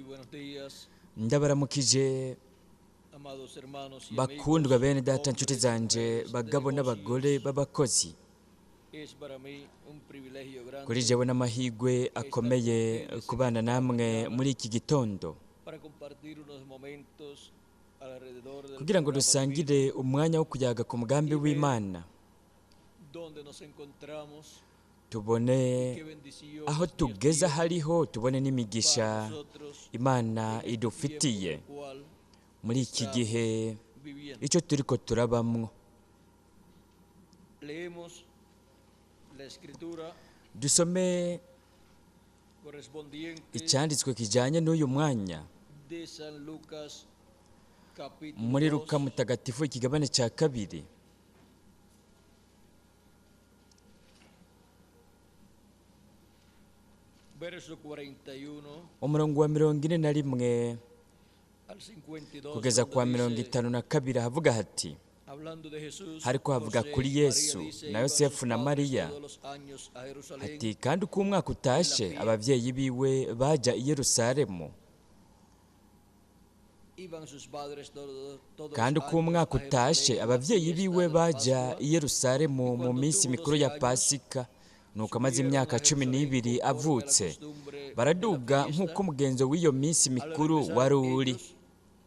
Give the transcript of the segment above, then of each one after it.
Buenos días, Ndabaramukije amados hermanos y bakundwa amigos, bene data nshuti hombres y zanje mujeres de bagabo n'abagore negocios. b'abakozi. Es para mí un privilegio Kuri grande jewe n'amahirwe estar con akomeye ustedes en kubana esta namwe mañana muri iki gitondo para compartir unos momentos alrededor del kugira ngo programa dusangire divino umwanya wo kuyaga ku mugambi y ver w'Imana, dónde nos encontramos y tubone qué aho bendiciones Dios tugeze tiene ahariho, tubone para n'imigisha nosotros Imana en este tiempo idufitiye el cual muri iki gihe estamos viviendo. icyo turiko turabamwo. Leemos la escritura Dusome correspondiente icyanditswe kijanye n'uyu mwanya de San Lucas capítulo muri Luka 2, mutagatifu ikigabane cya kabiri verso 41 umurongo wa 41 al 52, kugeza donde kwa mirongo dice, itanu na kabiri havuga hati hablando de Jesús, hariko havuga José kuri y María, Yesu dice, na iban sus Yosefu na padres Mariya todos los años a Jerusalén ati kandi uko umwaka en la utashe fiesta. abavyeyi biwe baja i Yerusalemu, Iban sus padres todos los kandi uko años umwaka a utashe Jerusalén en la abavyeyi fiesta biwe de la baja Pascua. i Yerusalemu Y mu cuando minsi tuvo mikuru 12 ya años, Pasika. Nuko amaze subieron imyaka a cumi Jerusalén n'ibiri conforme a la avutse, costumbre de la baraduga nk'uko fiesta. umugenzo w'iyo minsi Al mikuru regresar wari uri. ellos,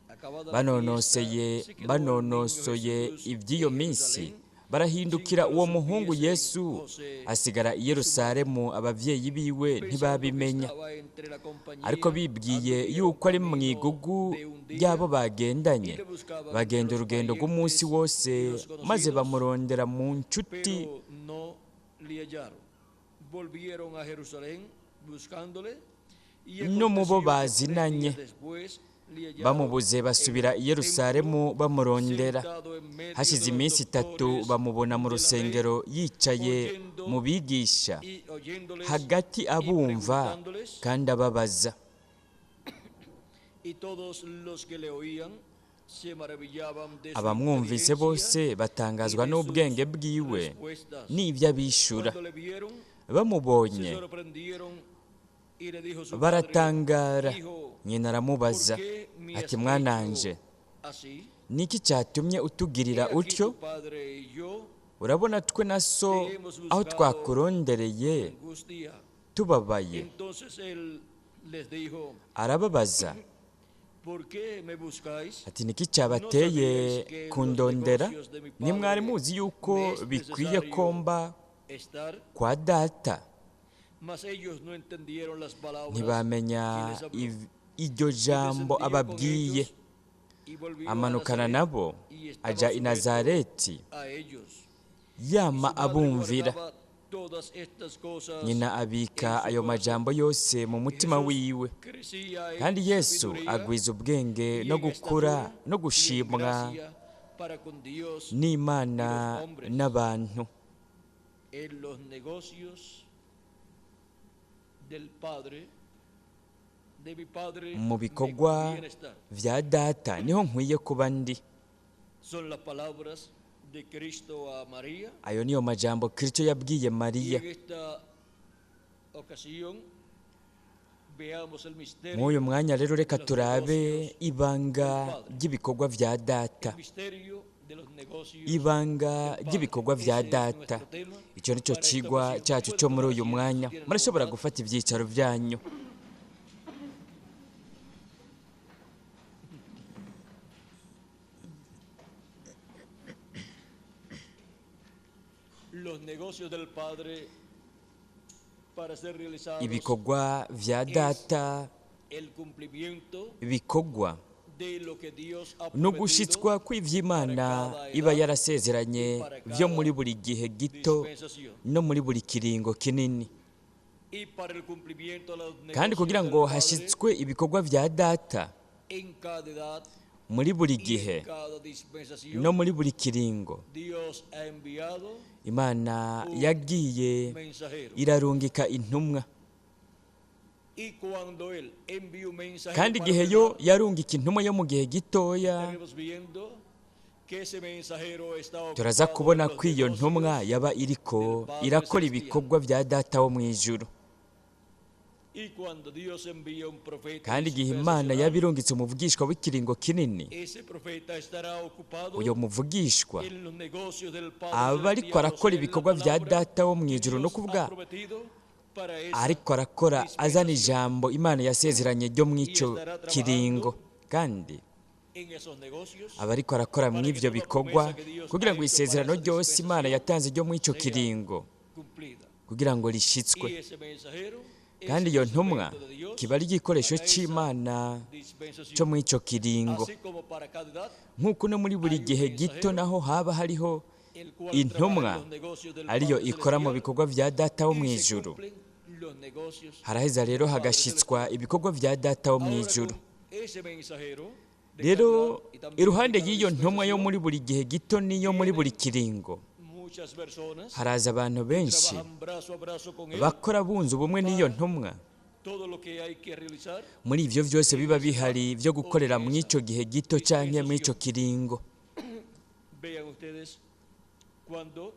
acabada la fiesta, Banonoseye se quedó el niño banonosoye Jesús iby'iyo en minsi, Jerusalén, sin barahindukira que lo uwo muhungu supiesen Yesu José asigara i y su madre. Yerusalemu, abavyeyi biwe Pensando que ntibabimenya. estaba entre la Ariko compañía, bibwiye anduvieron yuko ari mu camino igugu de un día ry'abo y bagendanye, le buscaban entre bagenda los urugendo rw'umunsi parientes y wose, los maze conocidos, bamurondera mu nshuti pero no le hallaron. Volvieron a Jerusalén buscándole, y no mu bo aconteció que 3 bazinanye. días después le hallaron Bamubuze en basubira i el templo, Yerusalemu bamurondera. sentado en medio de Hashize los iminsi itatu doctores bamubona mu de la ley, rusengero yicaye mu oyendo bigisha y oyéndoles hagati y abumva preguntándoles, kandi ababaza. y todos los que le oían se maravillaban de su Abamwumvise inteligencia bose y batangazwa de sus n'ubwenge bwiwe respuestas. n'ibyo abishura. Cuando le vieron, se Bamubonye sorprendieron y le dijo su padre: baratangara. Hijo, Nyina ¿por aramubaza qué me has ati hecho mwananje, así? niki cyatumye He utugirira aquí utyo? tu padre y yo Urabona twe na so te hemos aho buscado twakurondereye con angustia. tubabaye. Entonces él les dijo: Arababaza ¿Por qué me buscáis? ati niki ¿No cyabateye sabíais que en los kundondera? negocios de mi Ntimwari padre muzi yuko me es bikwiye ko necesario mba estar? kwa data? Mas ellos no entendieron las palabras Ntibamenya que les habló. iryo Y jambo descendió con ababwiye. ellos y volvió a Amanukana Nazaret nabo y estaba aja i sujeto Nazareti, a ellos. Y yama su madre abumvira. guardaba todas estas cosas Nyina en abika su ayo corazón. majambo yose mu Y mutima Jesús wiwe. crecía en Kandi Yesu sabiduría agwiza ubwenge y no en gukura estatura no y en gushimwa gracia para con Dios y n'Imana los hombres. n'abantu. En los negocios del Padre, de mi Padre, Mu me bikorwa conviene estar. vya data niho nkwiye kuba ndi. Son las palabras de Cristo a María. Ayo niyo majambo Kristo yabwiye Y Mariya. en esta ocasión veamos el misterio Mw'uyu mwanya rero reka de los turabe negocios ibanga del Padre. ry'ibikorwa vya data. El misterio de los negocios Ibanga del Padre. ry'ibikorwa vya Ese es data. nuestro tema Icyo nico para esta cigwa ocasión. cyacu Pueden cyo muri tomar uyu asiento si mwanya. tienen la Murashobora bondad. gufata ivyicaro vyanyu. Los negocios del Padre para ser realizados Ibikorwa vya es data el cumplimiento bikorwa de lo que Dios ha no prometido gushitswa para kw'ivy'Imana cada iba edad yarasezeranye y para vyo muri cada buri gihe gito dispensación. no muri buri kiringo kinini. Y para el cumplimiento de los Kandi negocios kugira del ngo Padre hashitswe ibikorwa vya data en cada edad muri buri y gihe en cada no dispensación, muri buri kiringo, Dios ha enviado Imana un yagiye mensajero. irarungika intumwa. Y cuando Él envió un mensajero Kandi para igihe una yo edad, yarungika intumwa yo mu gihe gitoya, estaremos viendo que ese mensajero está turaza ocupado en kubona los ko iyo ntumwa negocios yaba iriko del Padre irakora Celestial. ibikorwa vya data wo mw'ijuru. Y cuando Dios envía un profeta Kandi igihe Imana dispensacional, yaba irungitse umuvugishwa w'ikiringo kinini, ese profeta estará ocupado uyo muvugishwa en los negocios del Padre aba ariko Celestial, o arakora sea, en la ibikorwa vya palabra Data wo mu que ijuru, no Dios kuvuga ha prometido para esa ariko arakora azana ijambo Imana yasezeranye ryo mw'ico estará trabajando kiringo, kandi en esos negocios aba ariko arakora mw'ivyo bikorwa kugira ngo isezerano ryose Imana yatanze ryo mw'ico kiringo cumplida. kugira ngo rishitswe. Y ese mensajero es Kandi iyo ntumwa instrumento de Dios kiba ari igikoresho para esa c'Imana dispensación. co mw'ico kiringo. Así como para cada edad, Nk'uko no muri buri gihe gito naho haba hariho el cual intumwa trabaja en los negocios del ariyo Padre ikora mu Celestial, bikorwa vya Data wo y mu se ijuru, cumplen los negocios haraheza rero del Padre hagashitswa Celestial. ibikorwa vya Data wo mu Ahora ijuru. con ese mensajero de Rero cada edad y también de iruhande cada y'iyo ntumwa yo dispensación, muri buri gihe gito n'iyo muri buri kiringo, muchas personas haraza abantu benshi trabajan brazo a brazo con él bakora bunze ubumwe n'iyo ntumwa todo lo que hay que realizar muri ivyo vyose biba bihari vyo gukorera mw'ico gihe gito canke mw'ico kiringo. Vean ustedes cuando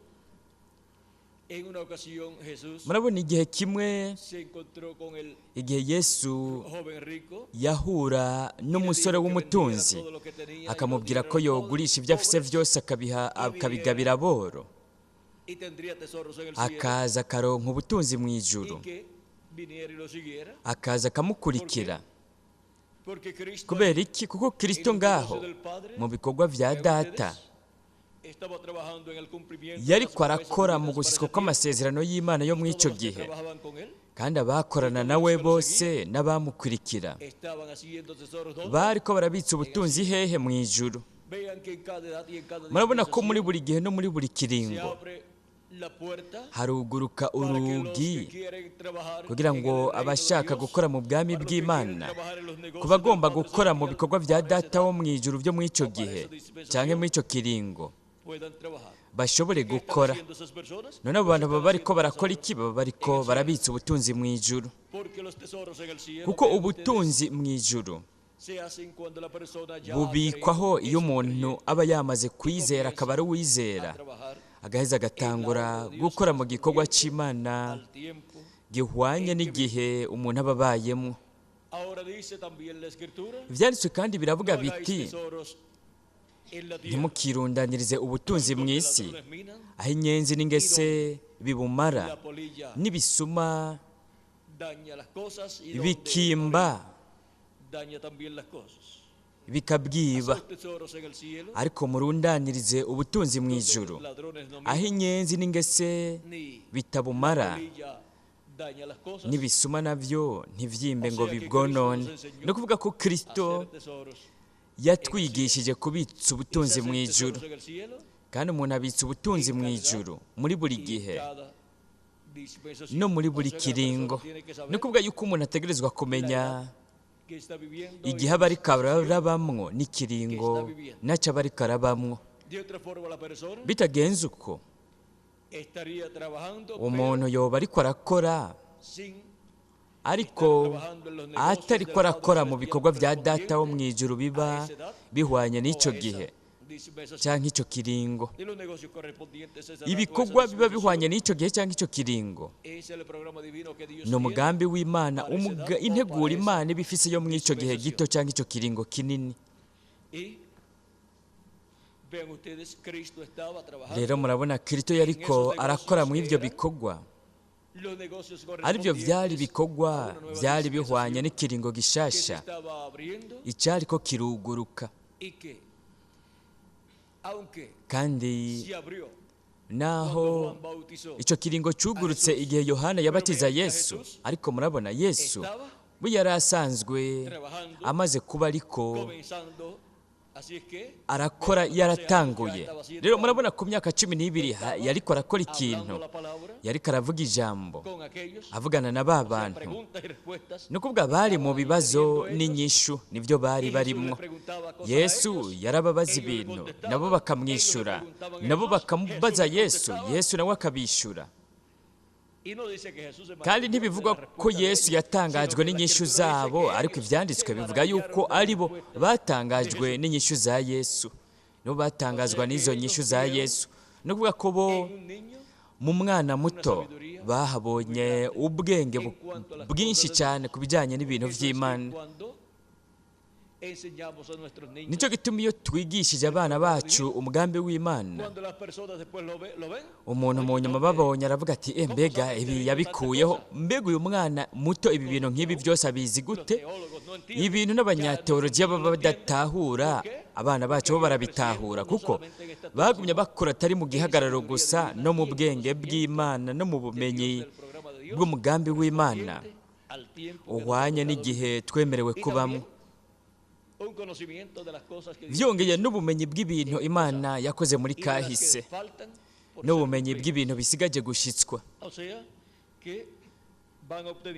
en una ocasión Jesús Murabona igihe kimwe se encontró con el igihe Yesu joven rico yahura y le n'umusore dijo que vendiera w'umutunzi todo lo que tenía y lo akamubwira diera a ko los yogurisha ibyo afise pobres vyose akabiha akabigabira aboro, y tendría tesoros en el cielo akaza akaronka ubutunzi mu y ijuru, que viniera y lo siguiera, akaza akamukurikira. porque Cristo Kubera iki? Kuko en Kristo el ngaho negocio del Padre, mu bikorwa vya vean Data ustedes, estaba trabajando en el cumplimiento de las yariko promesas arakora mu divinas para gushyitswa ese tiempo, kw'amasezerano y'Imana yo y mw'ico todos los que gihe, trabajaban con él kandi abakorana nawe bose n'abamukurikira estaban haciendo tesoros ¿dónde? bariko barabitsa ubutunzi hehe? Mu ijuru. Vean que en cada edad y en cada Murabona ko muri dispensación buri gihe no muri buri se kiringo abre la puerta haruguruka para que los urugi que quieren trabajar kugira en el ngo reino de abashaka Dios, gukora mu bwami para los que quieren bw'Imana, trabajar en los ku negocios del bagomba Padre gukora mu Celestial bikorwa vya para esa Data edad wo mu ijuru vyo mw'ico o para gihe esa canke dispensación mw'ico kiringo puedan trabajar. bashobore ¿Qué están gukora. haciendo esas personas? None abo Pues bantu están baba bariko haciendo barakora tesoros iki? Baba bariko en el cielo. barabitsa ubutunzi mu ijuru, Porque los tesoros en el cielo, kuko vean ustedes, ubutunzi mu ijuru se hacen cuando la persona ya ha bubikwaho creído, iyo es un umuntu creyente aba yamaze y kwizera, akaba comienza ari a uwizera, trabajar agaheza en la agatangura obra de Dios gukora mu gikorwa correspondiente c'Imana al tiempo gihwanye en que vive. n'igihe umuntu aba abayemwo. Ahora dice también la escritura, Ivyanditswe kandi biravuga no hagáis biti tesoros en la tierra, ntimukirundanirize ubutunzi mu donde isi, ladrones minan aho inyenzi y n'ingese donde bibumara, la polilla n'ibisuma daña las cosas y donde el bikimba orín daña también las cosas. bikabwiba. Haced tesoros en el cielo, Ariko murundanirize ubutunzi mu donde ijuru, los ladrones no aho minan, inyenzi n'ingese ni la bitabumara, polilla daña las cosas. n'ibisuma navyo ntivyimbe O ngo sea que Cristo bibwonone. nos enseñó Ni ukuvuga ko Kristo hacer tesoros en el cielo. yatwigishije kubitsa Y se ubutunzi mu hacen ijuru, tesoros en el cielo kandi umuntu abitsa ubutunzi en mu cada edad ijuru muri buri y en gihe cada dispensación. no muri O buri sea que la persona kiringo. tiene que Ni saber ukuvuga yuko umuntu ategerezwa la kumenya edad que está viviendo y igihe la aba ariko dispensación arabamwo que n'ikiringo está viviendo. naco aba ariko arabamwo. De otra forma, la persona Bitagenze uko, estaría trabajando, umuntu pero yoba ariko arakora sin estar ariko trabajando en los negocios atariko del Padre arakora mu Celestial bikorwa vya Data wo mu correspondiente ijuru biba a esa edad bihwanye o n'ico a esa gihe dispensación. canke ico kiringo. De los negocios correspondientes a esa edad o a esa Ibikorwa biba bihwanye dispensación n'ico gihe canke ico kiringo es el programa divino que Dios ni tiene umugambi w'Imana, para esa edad o integuro para esa Imana iba ifise yo mw'ico gihe gito dispensación. canke ico kiringo kinini. Y vean ustedes, Cristo estaba Rero trabajando murabona Kristo en yariko esos arakora negocios mu que ivyo eran bikorwa, los negocios arivyo vyari correspondientes a ibikorwa una nueva vyari bihwanye dispensación n'ikiringo que se gishasha estaba abriendo icariko kiruguruka. y que, aunque Kandi se abrió cuando naho Juan bautizó ico kiringo a cugurutse Jesús, igihe Yohana pero yabatiza vean que Yesu, Jesús ariko murabona Yesu estaba we yari asanzwe trabajando, amaze kuba ariko comenzando, así es que arakora a los 12 años ya yaratanguye. estaba haciendo Rero algo, murabona ku myaka 12 estaba yariko arakora hablando ikintu, la palabra yariko aravuga ijambo, con aquellos, avugana na ba o sea, bantu. preguntas y respuestas Ni ukuvuga bari mu estaban bibazo teniendo ellos, n'inyishu nivyo bari y Jesús les barimwo. preguntaba cosas a Yesu ellos, yarababaza ellos le ibintu, nabo contestaban, ellos le bakamwishura, preguntaban nabo ellos, Jesús bakamubaza les Yesu, contestaba, Yesu nawe akabishura. y no dice que Jesús se Kandi maravilló de ntibivugwa la ko respuesta de Yesu ellos, sino yatangajwe que la n'inyishu escritura dice zabo, que ariko ellos ivyanditswe se bivuga yuko maravillaron de la ari bo respuesta de batangajwe Jesús. n'inyishu za Yesu. Nibo O batangazwa sea que n'izo ellos nyishu za vieron Yesu. Ni ukuvuga ko bo en un niño mu mwana una muto sabiduría Bahabonye ubwenge bwinshi cyane ku bijyanye n'ibintu by'Imana. Nicyo gituma iyo twigishije abana bacu umugambi w'Imana, umuntu mu nyuma babonye aravuga ati: "Mbega ibi yabikuyeho? Mbega uyu mwana muto ibi bintu nk'ibi byose abizi gute?" Ibintu n'abanyateolojiya baba badatahura, abana bacu bo barabitahura, kuko bagumye bakura atari mu gihagararo gusa, no mu bwenge bw'Imana no mu bumenyi bw'umugambi w'Imana uhwanye n'igihe twemerewe kubamo, byongeye n'ubumenyi bw'ibintu Imana yakoze muri kahise n'ubumenyi bw'ibintu bisigaje gushitswa.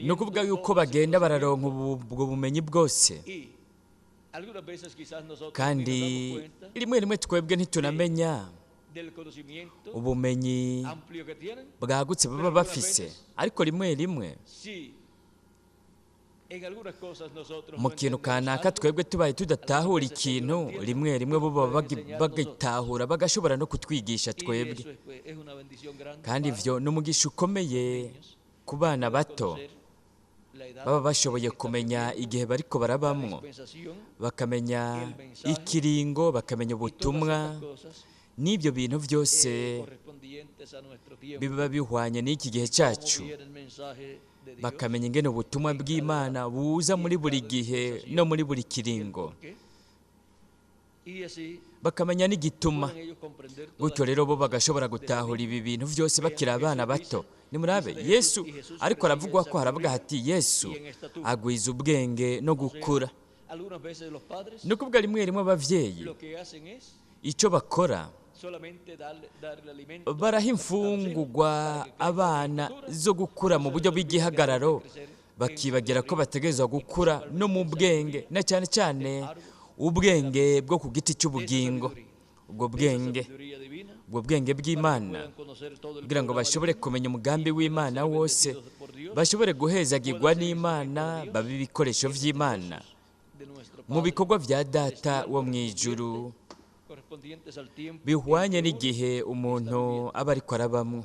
Ni ukuvuga yuko bagenda bararonka ubwo bumenyi bwose, kandi rimwe rimwe twebwe ntitunamenya ubumenyi bwagutse baba bafise, ariko rimwe rimwe mu kintu kanaka twebwe tubaye tudatahura ikintu, rimwe rimwe bo baba bagitahura, bagashobora no kutwigisha twebwe. Kandi ivyo ni umugisha ukomeye ku bana bato baba bashoboye kumenya igihe bariko barabamwo, bakamenya ikiringo, bakamenya ubutumwa n'ibyo bintu byose biba bihwanye n'iki gihe cyacu, bakamenya ingene ubutumwa bw'Imana buza muri buri gihe no muri buri kiringo, bakamenya n'igituma. Gutyo rero bo bagashobora gutahura ibi bintu byose bakiri abana bato. Nimurabe Yesu ariko aravugwa ko haravuga hati: "Yesu agwiza ubwenge no gukura." Ni ukuvuga rimwe rimwe abavyeyi icyo bakora, baraha imfungurwa abana zo gukura mu buryo bw'igihagararo, bakibagira ko bategerezwa gukura no mu bwenge, na cyane cyane ubwenge bwo ku giti cy'ubugingo, ubwo bwenge bw'Imana, kugira ngo bashobore kumenya umugambi w'Imana wose, bashobore guhezagirwa n'Imana, babe ibikoresho by'Imana mu bikorwa bya Data wo mu ijuru bihwanye n'igihe umuntu aba ariko arabamwo.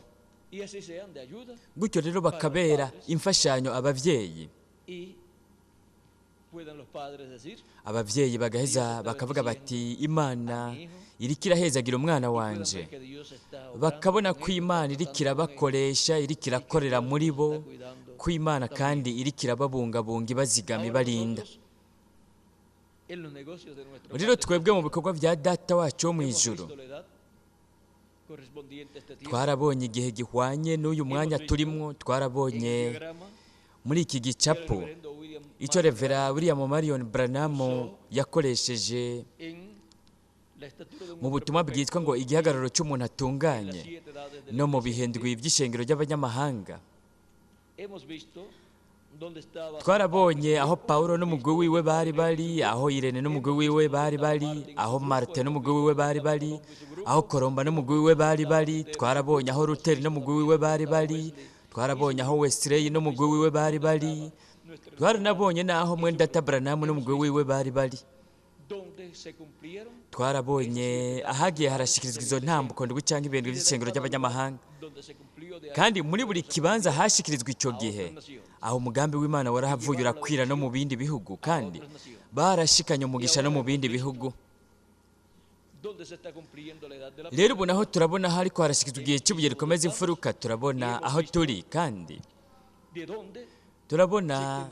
Gutyo rero bakabera imfashanyo ababyeyi. Ababyeyi bagaheza bakavuga bati: "Imana iriko irahezagira umwana wanje." Bakabona ko Imana iriko irabakoresha, iriko irakorera muri bo, ko Imana kandi iriko irababungabunga, ibazigama, ibarinda. Rero twebwe mu bikorwa bya Data wacu wo mu ijuru twarabonye igihe gihwanye n'uyu mwanya turimwo. Twarabonye muri iki gicapo icyo Revera William Marion Branham yakoresheje mu butumwa bwitwa ngo "Igihagararo cy'umuntu atunganye" no mu bihindwi by'ishengero ry'abanyamahanga. Twarabonye aho Paulo n'umugwi wiwe bari bari, aho Irene n'umugwi wiwe bari bari, aho Martin n'umugwi wiwe bari bari, aho Koromba n'umugwi wiwe bari bari. Twarabonye aho Luteri n'umugwi wiwe bari bari. Twarabonye aho Wesley n'umugwi wiwe bari bari. Twaranabonye n'aho mwene Branham n'umugwi wiwe bari bari. Twarabonye ahagiye harashikirizwa izo ntambuko ndwi cyangwa ibendwi by'ishengero ry'abanyamahanga, kandi muri buri kibanza hashikirizwa icyo gihe, aho umugambi w'Imana warahavuye urakwira no mu bindi bihugu, kandi barashikanye umugisha no mu bindi bihugu. Rero ubu naho turabona aho ariko harashikirizwa igihe cy'ibuye rikomeza imfuruka. Turabona aho turi, kandi turabona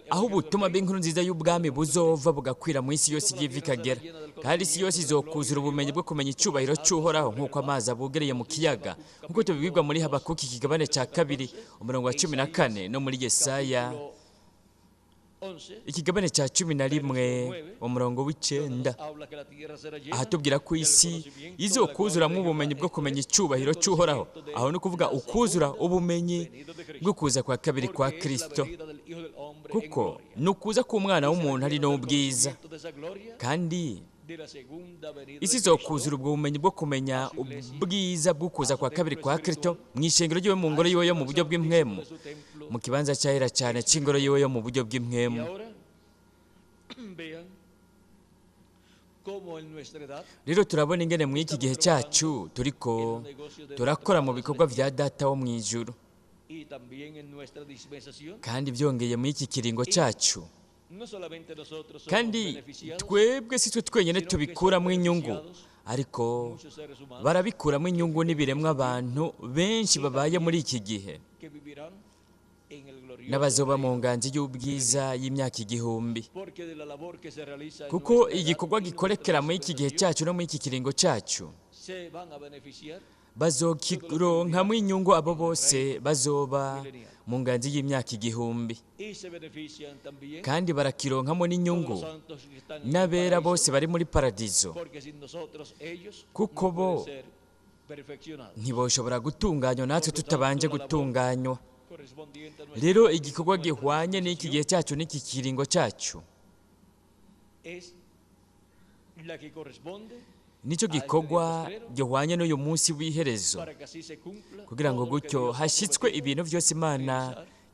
aho ubutumwa bw'inkuru nziza y'ubwami buzova bugakwira mu isi yose igiye ikagera, kandi isi yose izokuzura ubumenyi bwo kumenya icyubahiro cy'Uhoraho nk'uko amazi abugereye mu kiyaga, nk'uko tubibwirwa muri Habakuki ikigabane cya 2 umurongo wa 14, no muri Yesaya ikigabane cya 11 umurongo w'9, ahatubwira ko isi izokuzuramo ubumenyi bwo kumenya icyubahiro cy'Uhoraho. Aho ni ukuvuga ukuzura ubumenyi bwo kuza kwa kabiri kwa Kristo, kuko ni ukuza k'umwana w'umuntu ari n'ubwiza, kandi isi izokuzura ubwo bumenyi bwo kumenya ubwiza bw'ukuza kwa kabiri kwa Kristo mu ishengero ryiwe, mu ngoro yiwe yo mu buryo bw'impwemu, mu kibanza cyahera cyane cy'ingoro yiwe yo mu buryo bw'impwemu. Vean cómo en nuestra edad Rero turabona ingene muri iki gihe cyacu turiko turakora mu bikorwa vya Data wo mu ijuru. Kandi byongeye muri iki kiringo cyacu, kandi twebwe si twe twenyine tubikuramo inyungu, ariko barabikuramo inyungu n'ibiremwa abantu benshi babaye muri iki gihe n'abazoba mu nganji y'ubwiza y'imyaka 1000, kuko igikorwa gikorekera muri iki gihe cyacu no muri iki kiringo cyacu bazokironkamo inyungu abo bose bazoba mu nganji y'imyaka 1000, kandi barakironkamo n'inyungu n'abera bose bari muri paradizo, kuko bo ntiboshobora gutunganywa natwe tutabanje gutunganywa. Rero igikorwa gihwanye n'iki gihe cyacu n'iki kiringo cyacu nicyo gikorwa gihwanye n'uyu munsi w'iherezo, kugira ngo gutyo hashyitswe ibintu byose Imana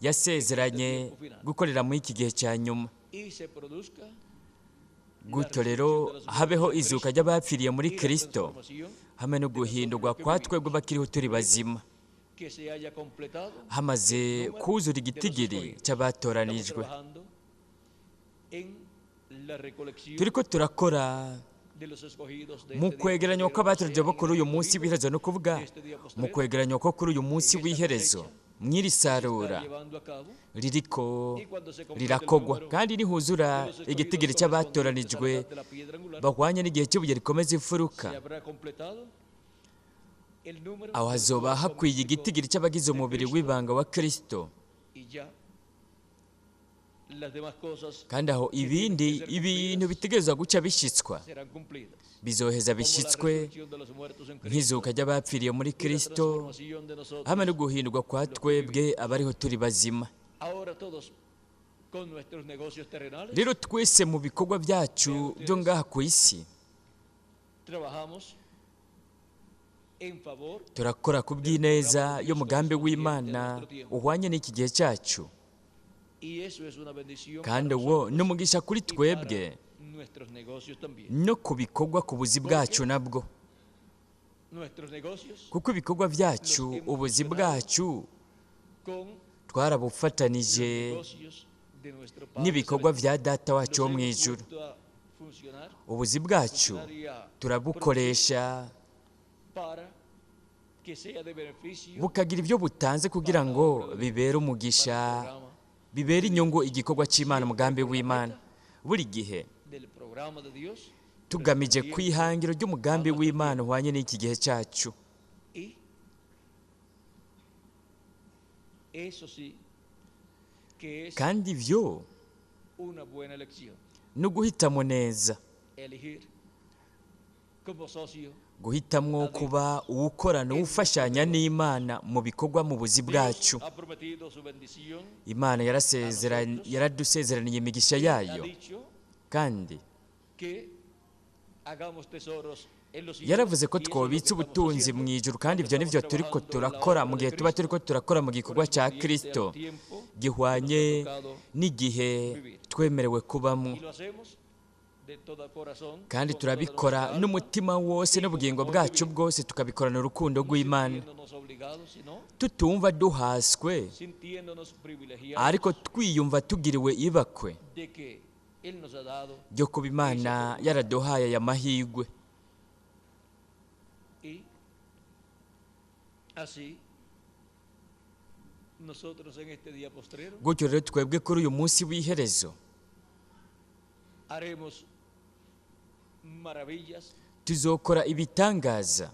yasezeranye gukorera muri iki gihe cya nyuma. Gutyo rero habeho izuka ry'abapfiriye muri Kristo, hamwe no guhindurwa kwa twebwe bakiriho turi bazima, hamaze kuzura igitigiri cy'abatoranijwe. Turiko turakora mu kwegeranywa kw'abatoranyijwe bo kuri uyu munsi w'iherezo, no kuvuga mu kwegeranywa ko kuri uyu munsi w'iherezo mw'iri sarura ririko rirakogwa, kandi nihuzura igitigiri cy'abatoranijwe bahwanye n'igihe cy'ibuye rikomeza imfuruka, aho hazoba hakwiye igitigiri cy'abagize umubiri w'ibanga wa Kristo, kandi aho ibindi ibintu bitegerezwa guca bishyitswa bizoheza bishyitswe, nk'izuka ry'abapfiriye muri Kristo hamwe no guhindurwa kwa twebwe abariho turi bazima. Rero twese mu bikorwa byacu byo ngaha ku isi turakora ku bw'ineza y'umugambi w'Imana uhwanye n'iki gihe cyacu, kandi uwo ni umugisha kuri twebwe no ku bikorwa ku buzi bwacu nabwo, kuko ibikorwa byacu ubuzi bwacu twarabufatanije n'ibikorwa bya Data wacu wo mu ijuru. Ubuzi bwacu turabukoresha bukagira ibyo butanze kugira ngo bibere umugisha, bibere inyungu igikorwa cy'Imana, umugambi w'Imana. Buri gihe tugamije kwihangiro ry'umugambi w'Imana uhwanye n'iki gihe cyacu. Kandi ibyo ni uguhitamo neza, guhitamwo kuba uwukorana uwufashanya n'Imana mu bikorwa mu buzi bwacu. Imana yaradusezeraniye imigisha yayo, kandi yaravuze ko twobitse ubutunzi mu ijuru, kandi ibyo nivyo turiko turakora mu gihe tuba turiko turakora mu gikorwa cya Kristo gihwanye n'igihe twemerewe kubamo, kandi turabikora n'umutima wose n'ubugingo bwacu bwose, tukabikorana urukundo rw'Imana, tutumva duhaswe, ariko twiyumva tugiriwe ibakwe ryo kuba Imana yaraduhaye aya mahirwe. Gutyo rero twebwe kuri uyu munsi w'iherezo tuzokora ibitangaza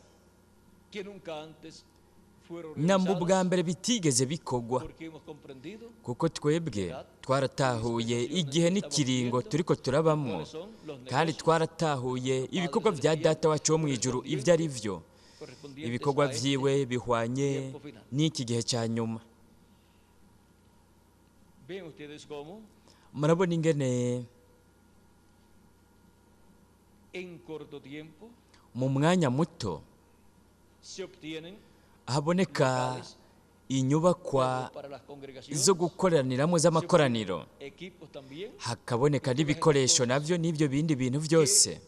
namba ubwa mbere bitigeze bikogwa, kuko twebwe twaratahuye igihe n'ikiringo turiko turabamwo, kandi twaratahuye ibikorwa bya Data wacu wo mu ijuru ibyo ari byo, ibikorwa vyiwe bihwanye n'iki gihe cya nyuma. Murabona ingene mu mwanya muto haboneka inyubakwa zo gukoraniramo z'amakoraniro, hakaboneka n'ibikoresho nabyo n'ibyo bindi bintu byose,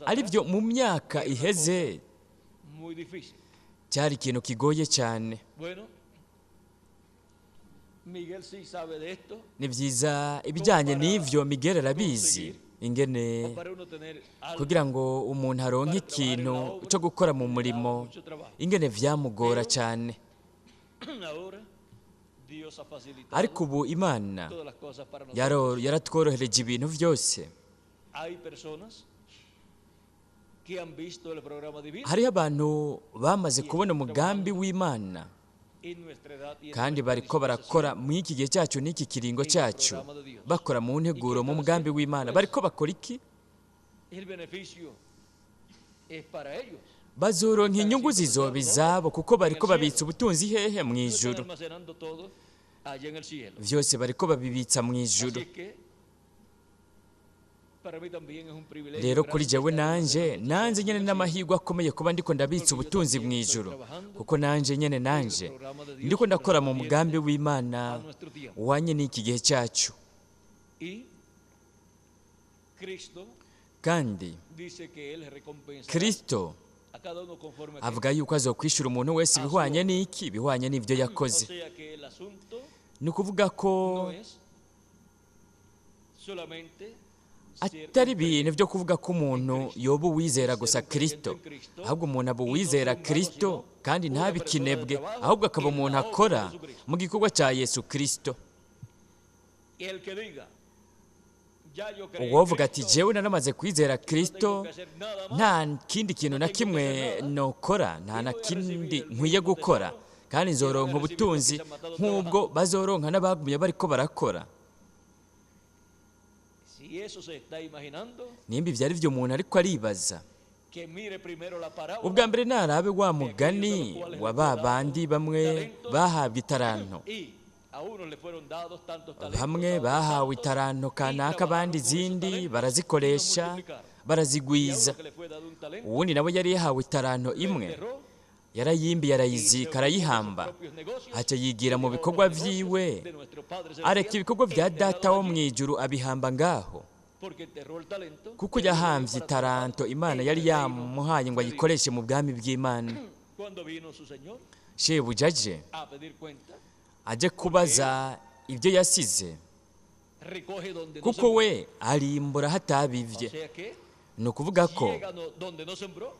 aribyo mu myaka iheze cyari ikintu kigoye cyane. Ni byiza ibijyanye n'ivyo Miguel arabizi ingene kugira ngo umuntu aronke ikintu cyo gukora mu murimo, ingene vyamugora cyane. Ariko ubu Imana yaratworohereje ibintu byose. Hariho abantu bamaze kubona umugambi w'Imana kandi bariko barakora mu iki gihe cyacu n'iki kiringo cyacu, bakora mu nteguro mu mugambi w'Imana. Bariko bakora iki? Bazoronka inyungu zizoba izabo, kuko bariko babitsa ubutunzi hehe? Mu ijuru. Vyose bariko babibitsa mu ijuru. Rero kuri jewe nanje nyene n'amahirwe akomeye kuba ndiko ndabitsa ubutunzi mu ijuru, kuko nanje nyene nanje ndiko ndakora mu mugambi w'Imana wanye n'iki gihe cyacu. Kandi Kristo avuga yuko azokwishura umuntu wese ibihwanye n'iki? Ibihwanye n'ibyo yakoze. Ni ukuvuga ko atari ibintu byo kuvuga ko umuntu yoba uwizera gusa Kristo, ahubwo umuntu aba uwizera Kristo kandi ntabikinebwe, ahubwo akaba umuntu akora mu gikorwa cya Yesu Kristo. Uwovuga ati jewe naramaze kwizera Kristo, nta kindi kintu na kimwe nokora, nta na kindi nkwiye gukora, kandi nzoronka ubutunzi nk'ubwo bazoronka n'abagumye bariko barakora. Nimba ivyo ari vyo umuntu ariko aribaza, ubwa mbere narabe wa mugani wa ba bandi bamwe bahabwa itaranto. Bamwe bahawe itaranto kanaka, abandi izindi barazikoresha barazigwiza. Uwundi nawe yari yahawe itaranto imwe, yarayimbiye arayizika arayihamba, aca yigira mu bikorwa vyiwe, areka ibikorwa vya Data wo mu ijuru abihamba ngaho, kuko yahamvye itaranto Imana yari yamuhaye ngo ayikoreshe mu bwami bw'Imana. Shebuja aje aje kubaza ibyo yasize, kuko we arimbura hatabivye. Ni ukuvuga ko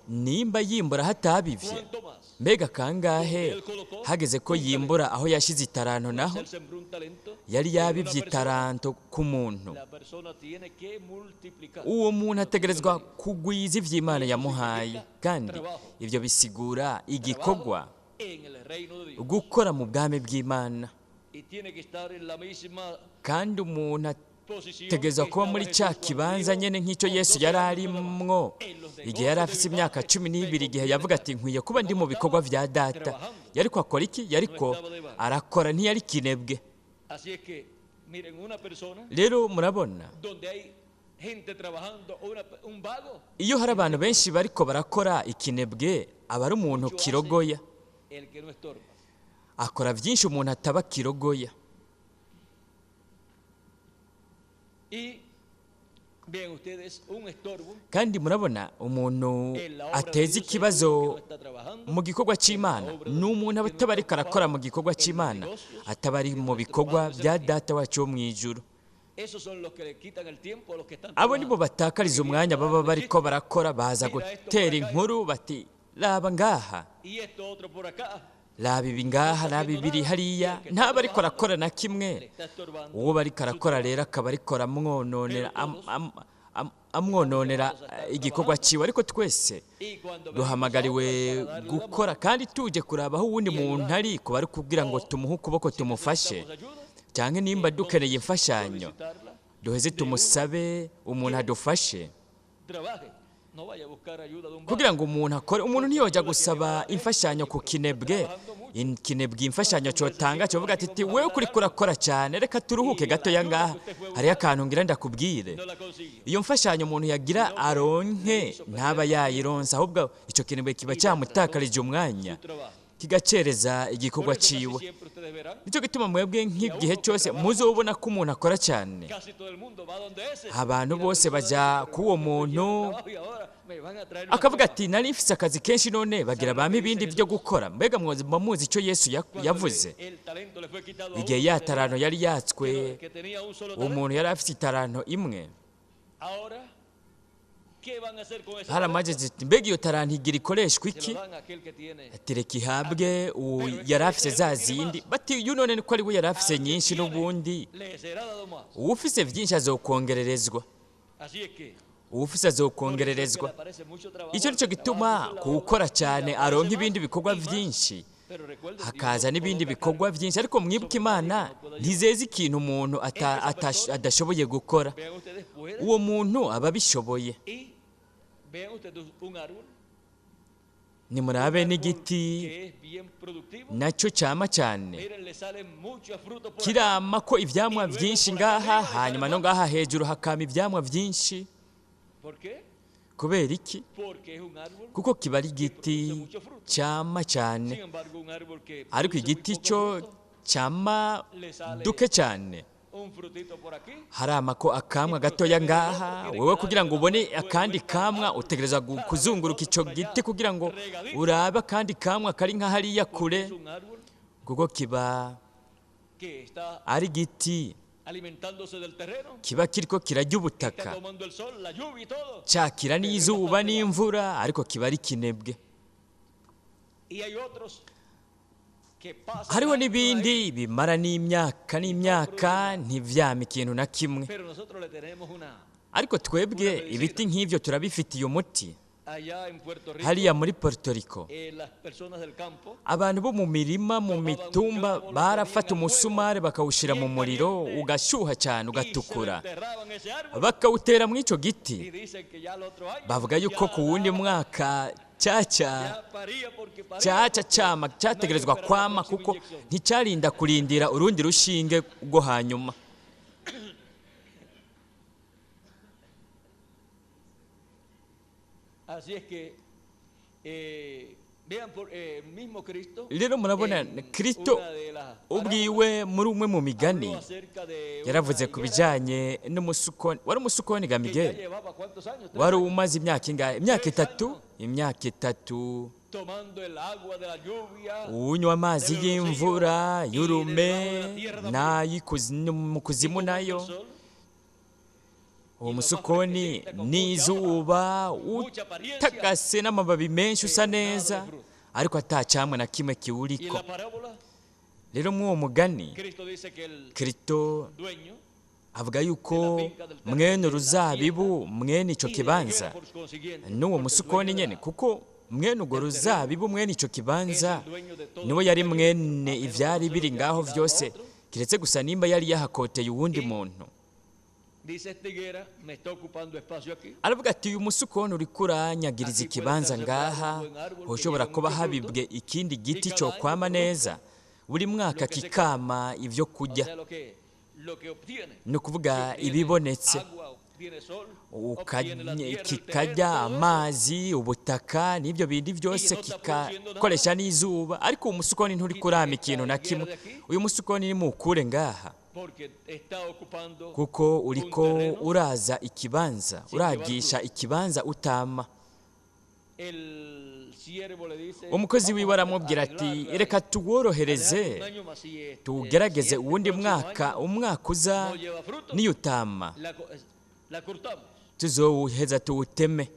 nimba yimbura hatabivye, mbega kangahe hageze ko yimbura aho yashize itaranto? Naho yari yabivye itaranto ku muntu, uwo muntu ategerezwa kugwiza ivy'Imana yamuhaye, kandi ivyo bisigura igikorwa, gukora mu bwami bw'Imana. Kandi umuntu ategerezwa kuba muri cya kibanza nyene nk'icyo Yesu yari arimwo igihe yari afise imyaka 12, igihe yavuga ati nkwiye kuba ndi mu bikorwa vya Data. Yariko akora iki? Yariko arakora, ntiyari kinebwe. Rero murabona, iyo hari abantu benshi bariko barakora, ikinebwe aba ari umuntu kirogoya, akora byinshi umuntu ataba kirogoya. Kandi murabona umuntu ateza ikibazo mu gikorwa cy'Imana ni umuntu ataba ariko arakora mu gikorwa cy'Imana, ataba ari mu bikorwa bya Data wacu wo mu ijuru. Abo nibo batakariza umwanya baba bariko barakora, baza gutera inkuru bati raba ngaha, raba ibi ngaha, raba ibiri hariya, ntaba ariko arakora na kimwe. Uwo bariko arakora rero akaba ariko aramwononera, amwononera igikorwa ciwe. Ariko twese duhamagariwe gukora, kandi tuje kuraba aho uwundi muntu ari, kuba ari kugira ngo tumuhe ukuboko tumufashe, cyangwa nimba dukeneye imfashanyo duheze tumusabe umuntu adufashe, kugira ngo umuntu akore. Umuntu ntiyojya gusaba imfashanyo ku kinebwe, ikinebwe imfashanyo cotanga covuga ati wewe kuri kurakora cyane, reka turuhuke gatoya ngaha, hariyo akantu ngira ndakubwire. Iyo mfashanyo umuntu yagira aronke ntaba yayironsa, ahubwo ico kinebwe kiba cyamutakarije umwanya. Kigacereza igikorwa ciwe. Nicyo gituma mwebwe nk'igihe cyose muzobona ko umuntu akora cyane, abantu bose bajya k'uwo muntu akavuga ati nari mfise akazi kenshi none bagira bampe ibindi byo gukora. Mbega muba muzi icyo Yesu yavuze igihe ya taranto yari yatswe? Umuntu yari afite itaranto imwe, haramageze ati mbega iyo taranto igira ikoreshwa iki? Ati reka ihabwe uwo yari afise za zindi. Bati uyu none ko ari we yari afise nyinshi n'ubundi, uwufise byinshi azokongererezwa, uwufise azokongererezwa. Icyo nicyo gituma kuwukora cyane aronka ibindi bikorwa byinshi, hakaza n'ibindi bikorwa byinshi. Ariko mwibuke Imana ntizeza ikintu umuntu adashoboye gukora, uwo muntu aba abishoboye. Nimurabe n'igiti nacyo cyama cyane, kirama ko ibyamwa byinshi ngaha, hanyuma no ngaha hejuru hakama ibyamwa byinshi. Kubera iki? Kuko kiba ari igiti cyama cyane. Ariko igiti cyo cyama duke cyane, harama ko akamwa gatoya ngaha. Wewe kugira ngo ubone akandi kamwa utegereza kuzunguruka icyo giti kugira ngo urabe akandi kamwa kari nka hariya kure, kuko kiba ari igiti kiba kiriko kirajya ubutaka, cyakira n'izuba n'imvura, ariko kiba ari kinebwe. Hariho n'ibindi bimara n'imyaka n'imyaka ntivyame ikintu na kimwe. Ariko twebwe ibiti nk'ivyo turabifitiye umuti. Hariya muri Puerto Rico abantu bo mu mirima mu mitumba barafata umusumari bakawushira mu muriro ugashyuha cyane ugatukura, bakawutera muri icyo giti. Bavuga yuko ku wundi mwaka cyaca cyama cyategerezwa kwama, kuko nticyarinda kurindira urundi rushinge rwo hanyuma. Rero murabona Kristo ubwiwe muri umwe mu migani yaravuze ku bijyanye n'umusukoni. Wari umusukoni ga Miguel, wari umaze imyaka ingahe? Imyaka itatu. Imyaka itatu unywa amazi y'imvura y'urume n'ayo mu kuzimu nayo. Uwo musukoni n'izuba utagase n'amababi menshi usa neza, ariko atacamwe na kimwe kiwuriko. Rero muri uwo mugani Kristo avuga yuko mwene uruzabibu mwene icyo kibanza n'uwo musukoni nyene, kuko mwene urwo ruzabibu mwene icyo kibanza niwe yari mwene ivyari biri ngaho vyose, kiretse gusa nimba yari yahakoteye uwundi muntu. Aravuga ati uyu musukoni uriko uranyagiriza ikibanza ngaha, hoshobora kuba habibwe ikindi giti cyo kwama neza, buri mwaka kikama ibyo kurya. Ni ukuvuga ibibonetse, kikajya amazi, ubutaka n'ibyo bindi byose, kikakoresha n'izuba. Ariko uwo musukoni nturi kurama ikintu na kimwe. Uyu musukoni nimukure ngaha, kuko uriko uraza ikibanza, uragisha ikibanza utama. Umukozi wiwe aramubwira ati reka tuworohereze tuwugerageze uwundi mwaka, umwaka uza niyutama tuzowuheza tuwuteme.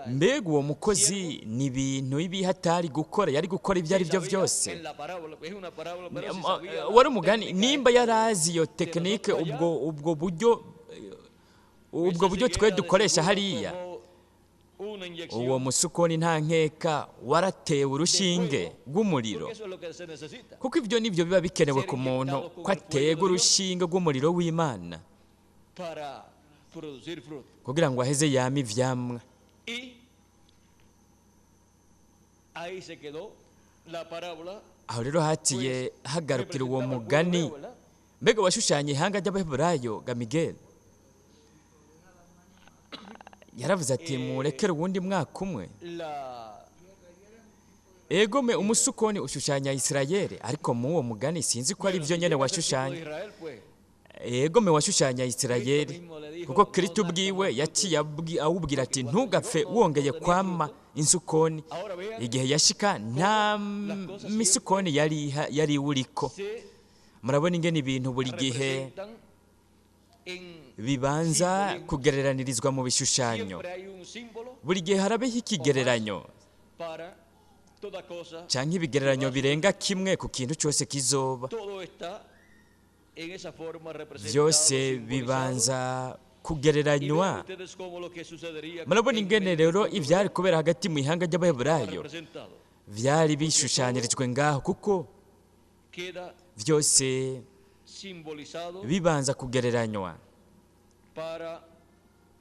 Mbega uwo mukozi ni ibintu ibihatari gukora, yari gukora ibyo ari byo byose. Wari umugani nimba yarazi iyo tekinike, ubwo buryo twe dukoresha hariya. Uwo musukoni nta nkeka waratewe urushinge rw'umuriro, kuko ibyo nibyo biba bikenewe ku muntu, ko aterwa urushinge rw'umuriro w'Imana kugira ngo aheze yame ivyamwa. Aho rero hatiye hagarukira uwo mugani. Mbega washushanya ihanga ry'Abaheburayo ga Miguel, yaravuze ati murekere uwundi mwaka umwe. Egome, umusukoni ushushanya Isirayeli, ariko mu uwo mugani sinzi ko ari Bueno, byo si nyene llega a ser tipo de washushanya. Israel, pues Egome, washushanya Cristo Isirayeli, mismo le dijo, kuko no Kristo nazca ubwiwe más fruto. yaciye awubwira Porque ati cuando llegó ntugapfe no, wongeye no tenía kwama fruto. insukoni. Ahora vean Igihe yashika nta cómo las cosas siempre misukoni yari iwuriko. se Murabona ingene ibintu buri gihe representan en bibanza simbolismo. kugereranirizwa mu bishushanyo. Siempre hay un símbolo Buri gihe harabeho o más ikigereranyo para toda cosa canke que ibigereranyo va a birenga suceder. kimwe ku kintu cyose kizoba. Todo está en esa forma representado, Byose simbolizado. bibanza Y vean kugereranywa. ustedes cómo lo que sucedería Murabona en ingene medio del rero pueblo ivyari hebreo kubera hagati mu ihanga estaba ry'Abaheburayo representado, vyari porque todo bishushanyirijwe ngaho, kuko queda vyose simbolizado bibanza kugereranywa, para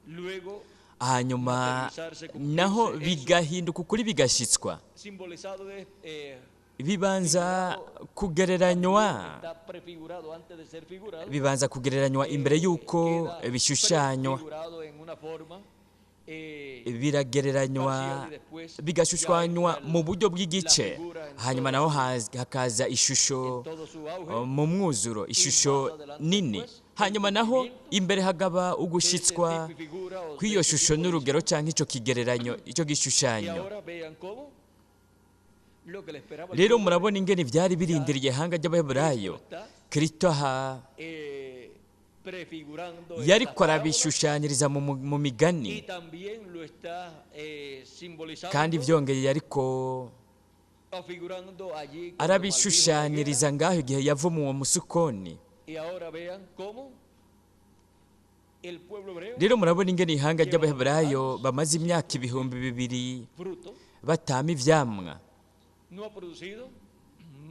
luego hanyuma materializarse, naho cumplirse eso. bigahinduka ukuri, bigashitswa. Simbolizado es Bibanza figurado también, kugereranywa, está prefigurado antes de ser figurado, bibanza kugereranywa imbere y'uko queda bishushanywa, prefigurado en una forma biragereranywa, parcial y después ya bigashushanywa entra mu buryo la bw'igice, figura en hanyuma toda naho su, hakaza en ishusho todo su auge mu mwuzuro, y más ishusho adelante nini, después el hanyuma naho cumplimiento imbere hagaba de ese ugushitswa tipo y figura o de kw'iyo ese shusho n'urugero simbolismo. canke ico kigereranyo, ico Y gishushanyo. ahora vean cómo lo que le esperaba al Rero pueblo murabona ingene vyari ya birindiriye ihanga Cristo lo ry'Abaheburayo. está Kristo aha prefigurando en yariko las parábolas arabishushanyiriza mu y migani, también lo está kandi simbolizando vyongeye yariko o figurando allí cuando maldijo la higuera. arabishushanyiriza ngaho igihe yavuma uwo musukoni. Y ahora vean cómo el pueblo hebreo Rero murabona ingene ihanga lleva ry'Abaheburayo años bamaze sin imyaka producir 2000 fruto, batama ivyamwa, no ha producido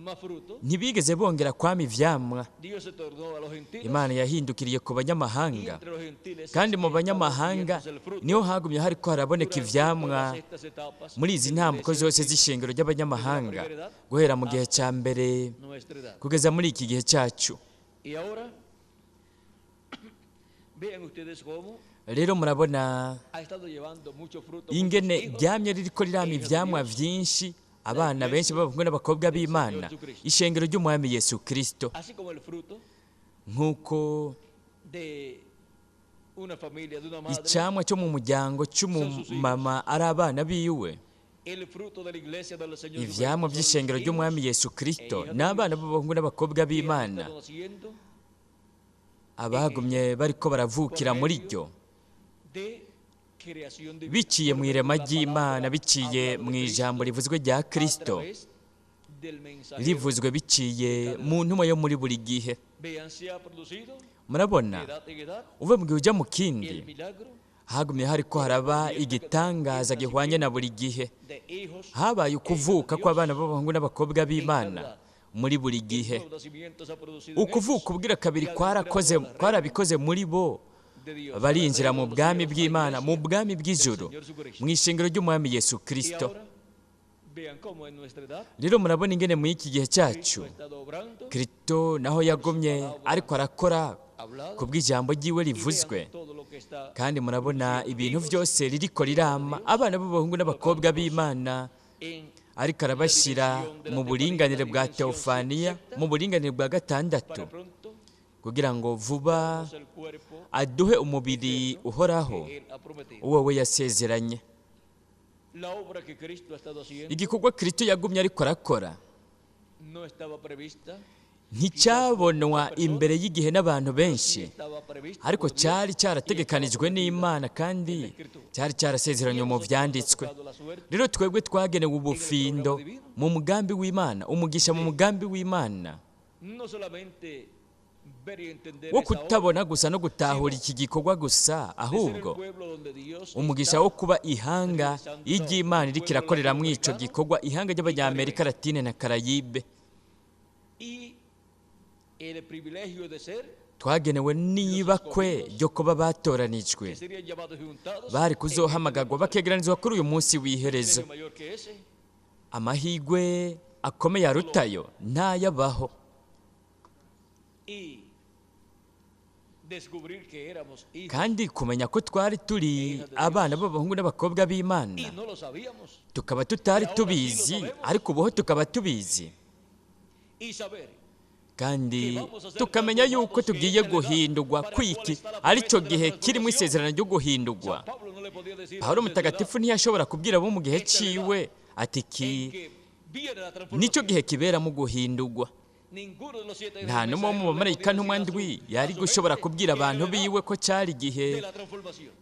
más fruto. ntibigeze bongera kwama ivyamwa. Dios se tornó a los gentiles Imana yahindukiriye ku y banyamahanga, entre los gentiles kandi mu ha estado banyamahanga viéndose el fruto niho hagumye hariko haraboneka durante ivyamwa todas estas etapas muri izi de la ntambuko iglesia zose gentil, z'ishengero desde la ry'abanyamahanga, primera edad guhera mu gihe hasta ca mbere nuestra edad. kugeza muri iki gihe cacu. Y ahora vean ustedes cómo Rero murabona ha estado llevando mucho fruto, muchos ingene hijos ryamye ririko e rirama hijas de ivyamwa Dios, vyinshi, la abana benshi iglesia b'abahungu n'abakobwa del Señor b'Imana, Jesucristo. ishengero ry'Umwami Yesu Kristo. Así como el fruto Nk'uko de una familia, de una madre, icamwa cyo mu muryango son sus hijos. c'umumama ari abana biwe, El fruto de la iglesia del Señor ivyamwa Jesucristo son los vy'ishengero hijos ry'Umwami Yesu e Kristo hijas de n'abana Dios b'abahungu n'abakobwa que han b'Imana estado naciendo en abagumye esto bariko por baravukira muri medio ryo, de creación divina, biciye por mu medio de irema la ry'Imana, palabra biciye hablada mu de ijambo Cristo rivuzwe rya a Kristo, través del mensajero rivuzwe de biciye cada mu edad. ntumwa yo muri buri gihe. Vean, se ha producido de Murabona edad en edad uve mu gihe uja mu el kindi, milagro hagumye hariko haraba correspondiente a igitangaza el gihwanye na nacimiento buri gihe. de hijos Habaye e hijas de ukuvuka kw'abana Dios b'abahungu n'abakobwa en cada b'Imana edad. muri buri El gihe. nuevo nacimiento se ha producido en ellos Ukuvuka ubwira kabiri y han entrado kwarakoze, al reino kwarabikoze muri bo, de Dios, al barinjira reino mu de los bwami cielos, a la bw'Imana, mu iglesia bwami del bw'ijuru, Señor Jesucristo. mu ishengero ry'Umwami Yesu Y Kristo. ahora vean cómo en nuestra edad Rero murabona ingene muri iki gihe Cristo cyacu ha estado obrando Kristo naho por su yagumye palabra ariko arakora hablada ku bw'ijambo ryiwe y vean rivuzwe, todo lo que está kandi murabona produciendo ibintu hijos byose ririko e hijas de rirama, Dios, abana b'abahungu n'abakobwa colocándolos b'Imana, en ariko la arabashyira dimensión de la mu teofanía, la buringanire bwa dimensión teofaniya, sexta, mu buringanire bwa gatandatu, para pronto kugira ngo vuba darnos el cuerpo aduhe umubiri eterno uhoraho que Él ha prometido. uwo we yasezeranye. La obra que Cristo ha estado haciendo Igikorwa Kristo yagumye ariko arakora no estaba prevista, quizás por muchas nticyabonwa personas, imbere y'igihe n'abantu pero sí benshi, estaba prevista ariko por Dios cyari y estaba cyarategekanijwe prometida n'Imana en la kandi Escritura. cyari Y cyarasezeranywe a mu nosotros nos ha vyanditswe. tocado la suerte Rero twebwe twagenewe en el programa ubufindo divino mu mugambi w'Imana, umugisha mu de mugambi w'Imana no solamente ver y entender wo esa obra, kutabona gusa no gutahura sino iki gikorwa gusa, de ser el ahubwo pueblo donde Dios umugisha está wo kuba ihanga realizando esa obra, iry'Imana el iriko pueblo irakorera muri ico latinoamericano gikorwa, ihanga y ry'Abanyamerika caribeño. Latine na Karayibe. Y el privilegio de ser Twagenewe los n'ibakwe escogidos ryo kuba batoranijwe, que serían llamados y juntados bari en este kuzohamagarwa tiempo bakegeranizwa kuri uyu munsi w'iherezo. Privilegio mayor que ese Amahigwe akomeye no lo hay. arutayo ntayabaho. Y Kandi kumenya ko twari turi abana b'abahungu n'abakobwa b'Imana, tukaba tutari tubizi, ariko ubuho tukaba tubizi, kandi tukamenya yuko tugiye guhindurwa kwiki aricyo gihe kirimo isezerano ryo guhindurwa. Pawulo mutagatifu ntiyashobora kubwira abo mu gihe ciwe ati ki nicyo gihe kiberamo guhindurwa. Nta n'umwe mu bamarayika ntumwa ndwi yari gushobora kubwira abantu biwe ko cyari igihe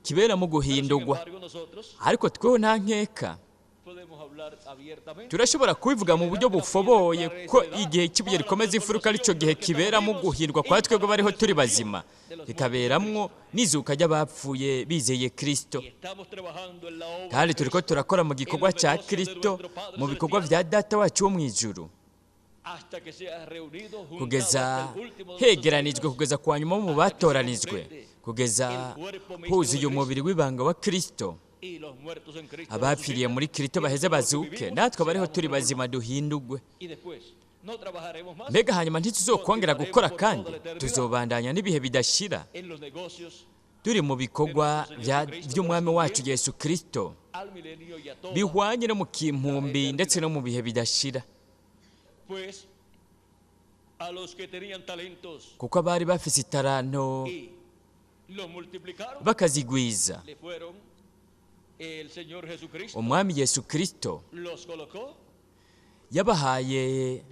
kiberamo guhindurwa, ariko tweho nta nkeka turashobora kubivuga mu buryo bufoboye ko igihe cy'ibuye rikomeza imfuruka aricyo gihe kiberamo guhindurwa kwa twebwe bariho turi bazima, kikaberamwo n'izuka ry'abapfuye bizeye Kristo. Kandi turiko turakora mu gikorwa cya Kristo, mu bikorwa vya Data wacu wo mu ijuru, kugeza hegeranijwe, kugeza kwa nyuma mu batoranijwe, kugeza huzuye umubiri w'ibanga wa Kristo, abapfiriye muri Kristo baheze bazuke, natwe abariho turi bazima duhindurwe. Mbega hanyuma ntituzokongera gukora, kandi tuzobandanya n'ibihe bidashira turi mu bikorwa by'Umwami wacu Yesu Kristo, bihwanye no mu kimpumbi ndetse no mu bihe bidashira. Kuko abari bafise itaranto bakazigwiza, Umwami Yesu Kristo yabahaye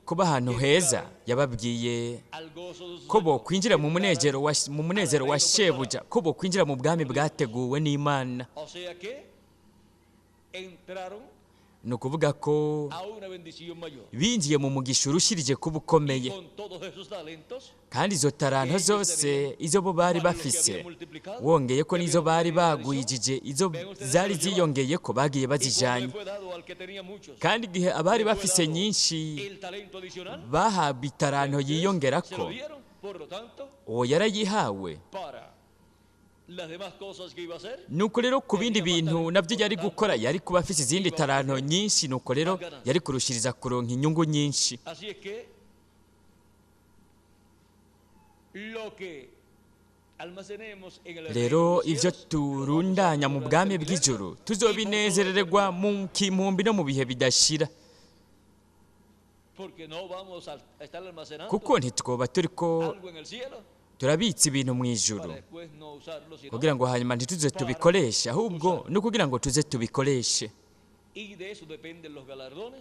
kuba ahantu heza, yababwiye ko bokwinjira mu munezero wa shebuja, ko bokwinjira mu bwami bwateguwe n'Imana. Ni ukuvuga ko binjiye mu mugisha urushirije kuba ukomeye, kandi izo taranto zose izo bo bari bafise, wongeye ko n'izo bari bagwijije, izo zari ziyongeye ko bagiye bazijanye. Kandi igihe abari bafise nyinshi bahabwa itaranto yiyongera ko, uwo yarayihawe. Nuko rero ku bindi bintu nabyo yari gukora, yari kuba afise izindi taranto nyinshi, nuko rero yari kurushiriza kuronka inyungu nyinshi. Rero ivyo turundanya mu bwami bw'ijuru tuzobinezererwa mu kimpumbi no mu bihe bidashira, kuko ntitwoba turiko turabitsa ibintu mu ijuru kugira ngo hanyuma ntituze tubikoreshe, ahubwo no kugira ngo tuze tubikoreshe.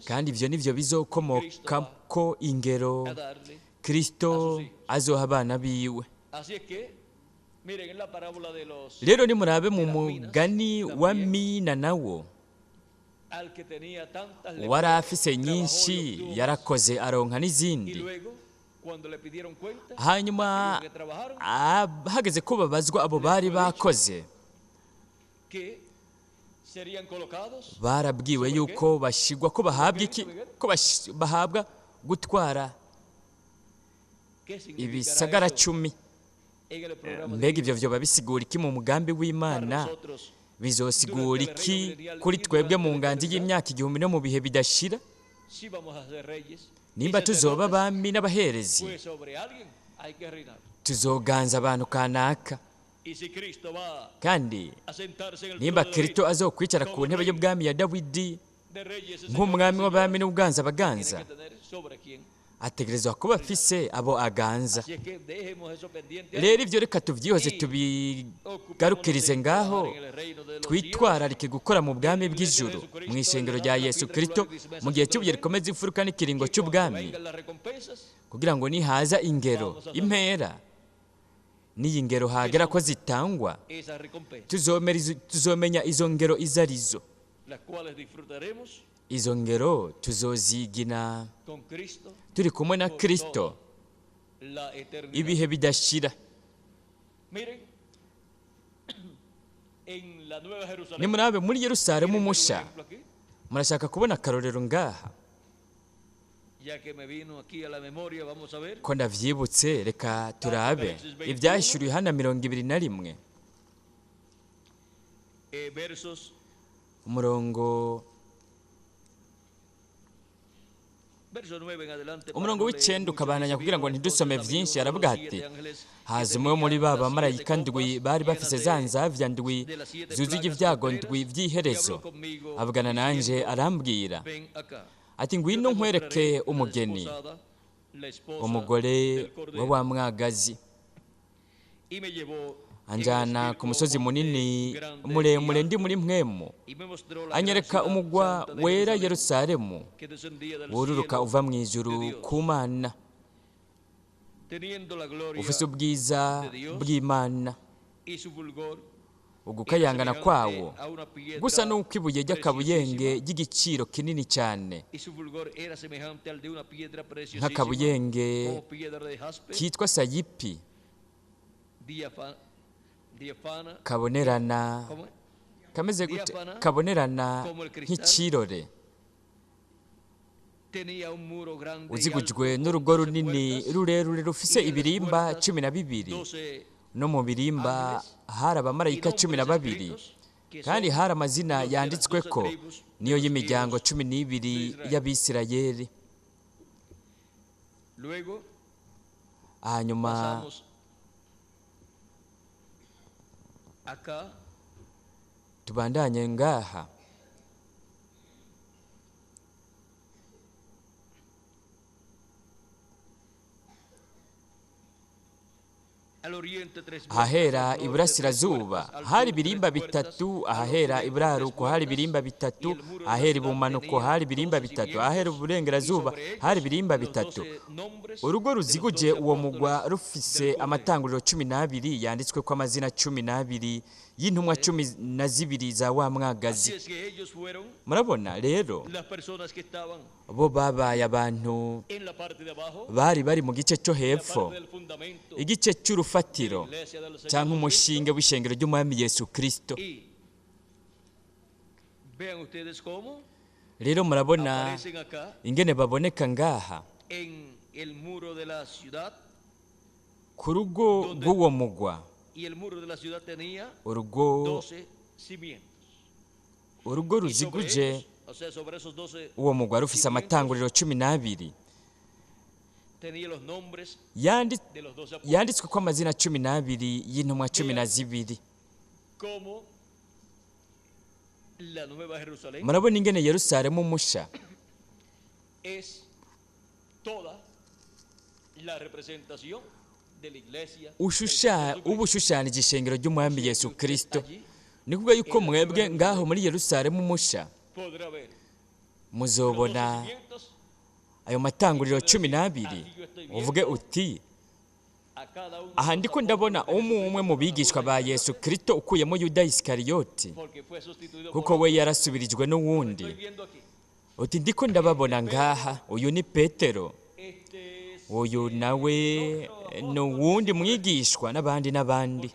Kandi ivyo nivyo bizokomoka ko ingero Kristo azoha abana biwe. Rero nimurabe mu mugani wa mina, nawo wari afise nyinshi yarakoze aronka n'izindi. Hanyuma hageze ko babazwa abo bari bakoze, barabwiwe yuko bashigwa ko bahabwa iki, ko bahabwa gutwara ibisagara 10. Mbega ivyo vyoba bisigura iki mu mugambi w'Imana? Bizosigura iki kuri twebwe mu nganji y'imyaka 1000 no mu bihe bidashira? Nimba tuzoba abami n'abaherezi, tuzoganza abantu kanaka. Kandi nimba Kristo azokwicara ku ntebe y'ubwami ya Dawidi nk'umwami w'abami n'uganza abaganza, ategerezwa kuba afise abo aganza. Rero ivyo reka tuvyihoze, tubigarukirize ngaho, twitwararike gukora mu bwami bw'ijuru mu ishengero rya Yesu Kristo mu gihe cy'ubuye rikomeza imfuruka n'ikiringo cy'ubwami, kugira ngo nihaza ingero impera n'iyi ngero hagera ko zitangwa, tuzomenya izo ngero izo arizo. Izo ngero tuzozigina turi kumwe na Kristo ibihe bidashira. Nimurabe muri Yerusalemu musha, murashaka kubona akarorero ngaha? Ko ndavyibutse, reka turabe ibyahishuriwe Yohana 21 umurongo Umurongo w'icenda ukabandanya kugira ngo ntidusome vyinshi, aravuga ati: haza umwe muri ba bamarayika ndwi bari bafise za nzavya ndwi zuzuye ibyago ndwi vy'iherezo, avugana nanje arambwira ati: ngwino nkwereke umugeni, umugore wa wa mwagazi. Anjana ku musozi munini muremure ndi muri mpwemu, anyereka umugwa wera Yerusalemu wururuka uva mu ijuru ku Mana, ufise ubwiza bw'Imana, ugukayangana kwawo gusa n'uko ibuye ry'akabuyenge ry'igiciro kinini cyane, nk'akabuyenge kitwa sayipi kabonerana, kameze gute? Kabonerana nk'ikirore, uzigujwe n'urugo runini rurerure rufise ibirimba 12, no mu birimba hari abamarayika 12, kandi hari amazina yanditswe ko niyo y'imiryango 12 y'Abisirayeli. Hanyuma tubandanye ngaha. Ahahera iburasirazuba hari ibirimba bitatu, ahahera iburaruko hari ibirimba bitatu, ahahera ibumanuko hari ibirimba bitatu, ahahera uburengerazuba hari ibirimba bitatu. Urugo ruziguje uwo mugwa rufise amatanguriro 12 yanditswe ko amazina 12 y'intumwa 12 za wa mwagazi. Murabona rero bo babaye abantu bari mu gice cyo hepfo, igice cy'urufatiro cyangwa umushinge w'ishengero ry'Umwami Yesu Kristo. Rero murabona ingene baboneka ngaha ku rugo rw'uwo mugwa. Urugo ruziguje uwo mugwa rufise amatanguriro 12 yanditswe ko amazina 12 y'intumwa 12. Murabona ingene Yerusalemu musha uba ushushanije ishengero ry'Umwami Yesu Kristo. Ni kuvuga yuko mwebwe ngaho muri Yerusalemu musha muzobona ayo matanguriro 12, uvuge uti: aha ndiko ndabona umwe mu bigishwa ba Yesu Kristo ukuyemo Yuda Isikariyoti, kuko we yarasubirijwe n'uwundi. Uti ndiko ndababona ngaha, uyu ni Petero, uyu nawe ni uwundi mwigishwa, n'abandi n'abandi.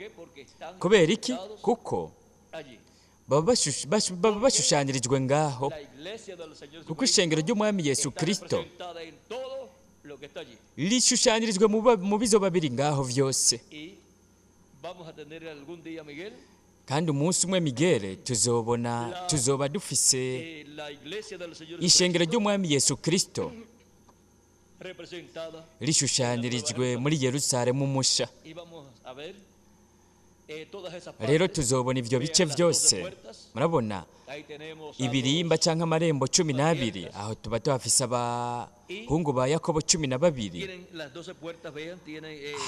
Kubera iki? Kuko baba bashushanyirijwe ngaho, kuko ishengero ry'Umwami Yesu Kristo rishushanyirijwe mu bizoba biri ngaho vyose. Kandi umunsi umwe Migere tuzobona, tuzoba dufise ishengero ry'Umwami Yesu Kristo rishushanyirijwe muri Yerusalemu musha. Rero tuzobona ivyo bice vyose. Murabona ibirimba canke amarembo 12, aho tuba tuhafise abahungu ba Yakobo 12.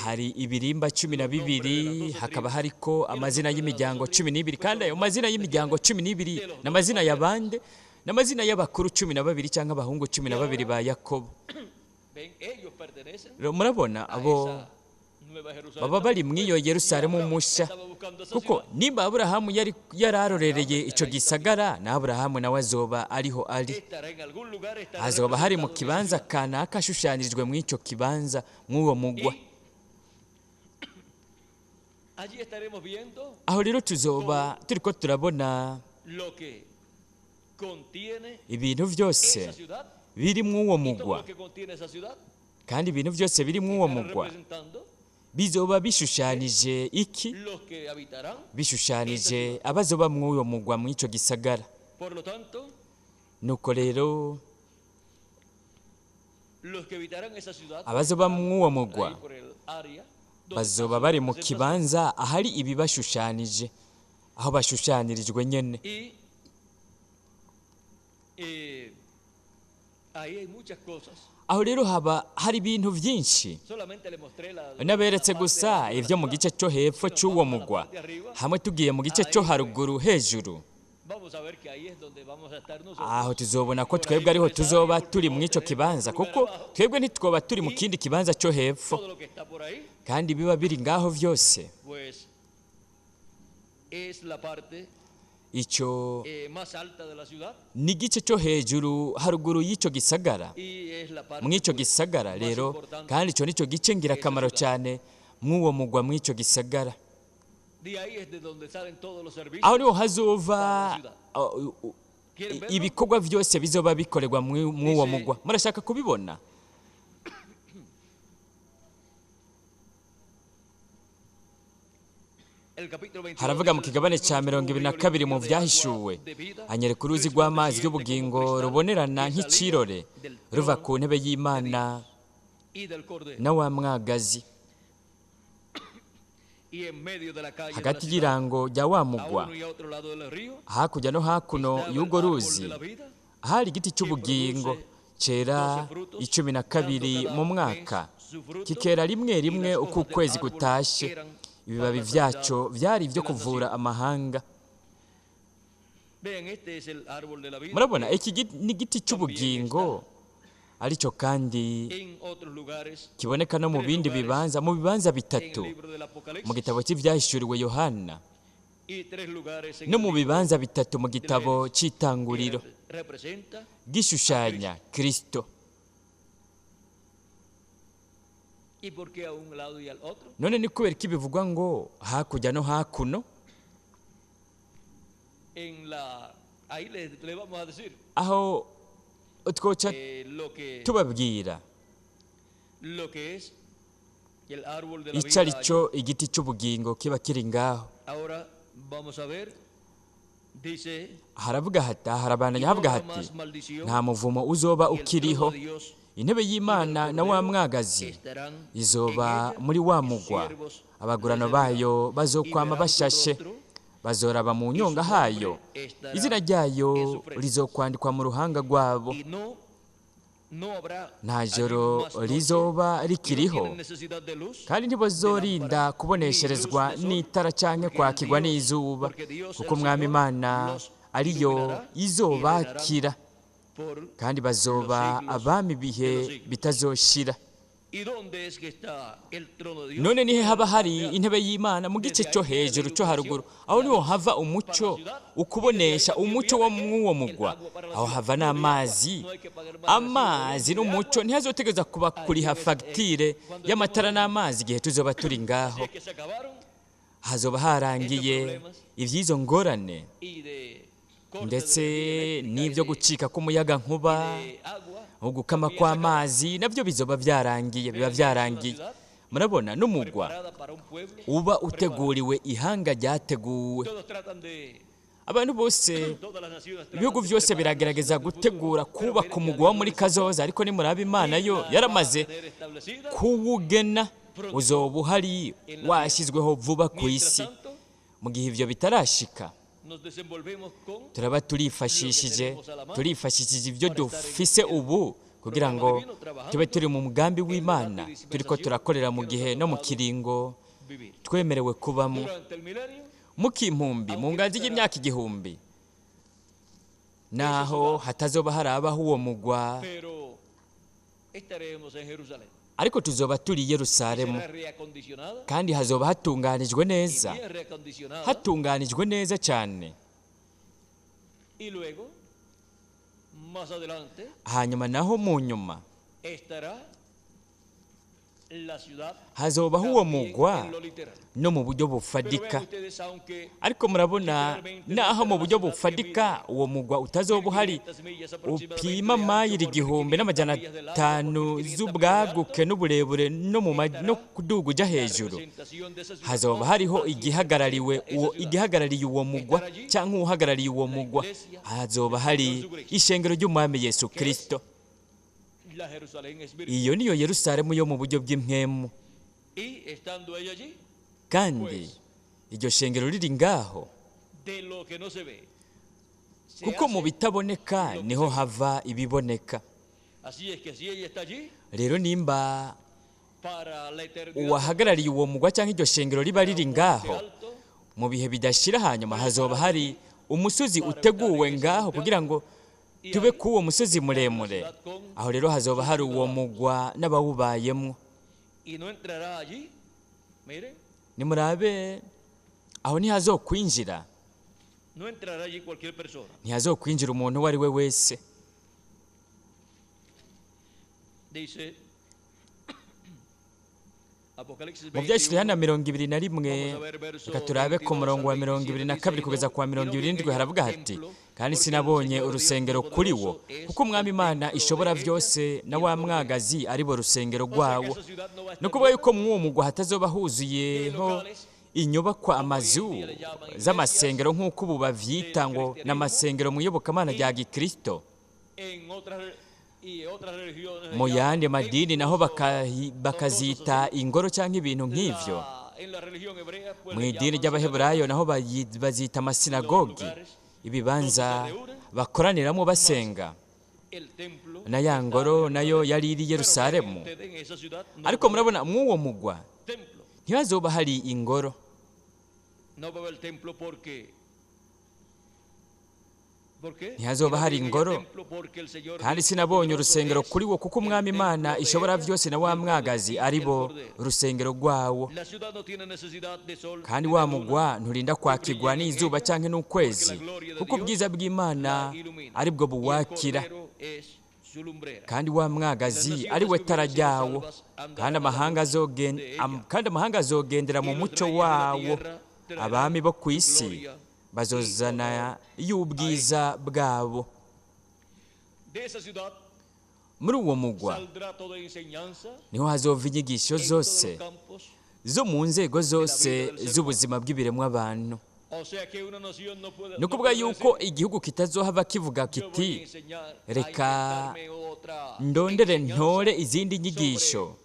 Hari ibirimba 12, hakaba hariko amazina y'imiryango 12, kandi ayo mazina y'imiryango 12 n'amazina y'abande n'amazina y'abakuru 12 canke abahungu 12 ba Yakobo. Murabona abo baba bari mw'iyo Yerusalemu musha, kuko nimba Aburahamu yari yararorereye ico gisagara, na Aburahamu nawe azoba ariho ari, azoba hari mu kibanza kanaka ashushanyirijwe mw'ico kibanza mw'uwo mugwa. Aho rero tuzoba turiko turabona ibintu vyose biri mw'uwo mugwa, kandi ibintu vyose biri mw'uwo mugwa bizoba bishushanije iki? Bishushanije abazoba mw'uwo mugwa mw'ico gisagara. Nuko rero Abazoba mw'uwo mugwa bazoba bari mu kibanza ahari ibibashushanije, aho bashushanirijwe nyene. Aho rero haba hari ibintu byinshi. Naberetse gusa ibyo mu gice cyo hepfo cy'uwo mugwa, hamwe tugiye mu gice cyo haruguru hejuru, aho tuzobona ko twebwe ariho tuzoba turi mu icyo kibanza, kuko twebwe ntitwoba turi mu kindi kibanza cyo hepfo, kandi biba biri ngaho byose. Icyo ni igice cyo hejuru haruguru y'icyo gisagara, mw'icyo gisagara rero, kandi icyo nicyo gice ngirakamaro cyane mw'uwo mugwa mw'icyo gisagara. Aho niho hazova ibikorwa byose bizoba bikorerwa mw'uwo mugwa. Murashaka kubibona? Haravuga mu kigabane cya 22 mu byahishuwe, anyereka uruzi rw'amazi y'ubugingo rubonerana nk'ikirore ruva ku ntebe y'Imana na wa mwagazi. Hagati y'irango rya wa mugwa, hakurya no hakuno y'urwo ruzi, hari igiti cy'ubugingo cyera 12 mu mwaka, kikera rimwe rimwe uko ukwezi gutashye. Ibibabi byacyo byari ibyo kuvura amahanga. Murabona iki ni igiti cy'ubugingo, aricyo kandi kiboneka no mu bindi bibanza, mu bibanza bitatu mu gitabo cy'ibyahishuriwe Yohana, no mu bibanza bitatu mu gitabo cy'itanguriro, gishushanya Kristo. None ni kubera ko bivugwa ngo hakurya no hakuno? Aho twoca tubabwira icyo ari cyo igiti cy'ubugingo kiba kiri ngaho. Haravuga hati, harabandanya havuga hati, nta muvumo uzoba ukiriho, intebe y'Imana na wa mwagazi izoba muri wa mugwa, abagurano bayo bazokwama bashashe, bazoraba mu nyonga hayo, izina ryayo rizokwandikwa mu ruhanga rwabo. Nta joro rizoba rikiriho, kandi ntibazorinda kubonesherezwa n'itara cyangwa kwakirwa n'izuba, kuko Umwami Imana ariyo izobakira, kandi bazoba abami ibihe bitazoshira. None nihe haba hari intebe y'Imana? Mu gice cyo hejuru cyo haruguru, aho niho hava umucyo ukubonesha, umucyo wo mw'uwo mugwa. Aho hava n'amazi, amazi n'umucyo. Ntihazotegereza kuba kuriha fagitire y'amatara n'amazi igihe tuzoba turi ngaho. Hazoba harangiye iby'izo ngorane, ndetse n'ibyo gucika k'umuyaga nkuba, ugukama kw'amazi, nabyo bizoba byarangiye, biba byarangiye. Murabona n'umugwa uba uteguriwe ihanga ryateguwe. Abantu bose, ibihugu byose biragerageza gutegura kubaka umugwa wo muri kazoza, ariko nimuraba Imana yo yaramaze kuwugena, uzoba uhari washyizweho vuba ku isi. Mu gihe ibyo bitarashika, turaba turifashishije ibyo dufise ubu kugira ngo tube turi mu mugambi w'Imana, turiko turakorera mu gihe no mu kiringo twemerewe kubamo. Mu kimpumbi, mu nganzi y'imyaka 1000, naho hatazoba harabaho uwo mugwa, ariko tuzoba turi i Yerusalemu, kandi hazoba hatunganijwe neza, hatunganijwe neza cyane. Hanyuma naho mu nyuma hazobaho uwo mugwa no mu buryo bufadika. Ariko murabona naho mu buryo bufadika uwo mugwa utazoba uhari, upima mayiri 1500 z'ubwaguke n'uburebure no kuduga ujya hejuru. Hazoba hariho igihagarariwe uwo igihagarariye uwo mugwa cyangwa uhagarariye uwo mugwa. Hazoba hari ishengero ry'Umwami Yesu Kristo, Iyo niyo Yerusalemu yo mu buryo bw'impwemu. Kandi iryo shengero riri ngaho, kuko mu bitaboneka niho hava ibiboneka. Rero nimba uwahagarariye uwo mugwa cyangwa iryo shengero riba riri ngaho mu bihe bidashira, hanyuma hazoba hari umusozi uteguwe ngaho kugira ngo tube ku uwo musozi muremure. Aho rero hazoba hari uwo mugwa n'abawubayemo. Nimurabe, aho ntihazokwinjira, ntihazokwinjira umuntu uwo ari we wese. Mu byashyizwe hano 21, reka turabe ku murongo wa 22 kugeza ku wa 27, haravuga hati: kandi sinabonye urusengero kuri wo, kuko Umwami Imana ishobora byose na wa mwagazi ari bo rusengero rwawo. Ni ukuvuga yuko mw'uwo mugwa hatazoba huzuyeho inyubakwa, amazu z'amasengero nk'uko ubu bavyita ngo n'amasengero mu iyobokamana rya Gikristo. Mu yandi madini naho bakazita ingoro cyangwa ibintu nk'ivyo. Mu idini ry'Abaheburayo naho bazita amasinagogi, ibibanza bakoraniramo basenga. Na ya ngoro nayo yari iri Yerusalemu. Ariko murabona mw'uwo mugwa ntihazoba hari ingoro. Ntihazoba hari ingoro. Kandi sinabonye urusengero kuri wo, kuko Umwami Imana ishobora byose na wa mwagazi ari bo urusengero rwawo. Kandi wa mugwa nturinda kwakirwa n'izuba cyangwa n'ukwezi, kuko ubwiza bw'Imana ari bwo buwakira. Kandi wa mwagazi ari we tara ryawo. Kandi amahanga azogendera mu mucyo wawo. Abami bo ku isi bazozana y'ubwiza bwabo. Muri uwo mugwa niho hazova inyigisho zose zo mu nzego zose z'ubuzima bw'ibiremwa abantu. Ni ukuvuga yuko igihugu kitazohava kivuga kiti: reka ndondere ntore izindi nyigisho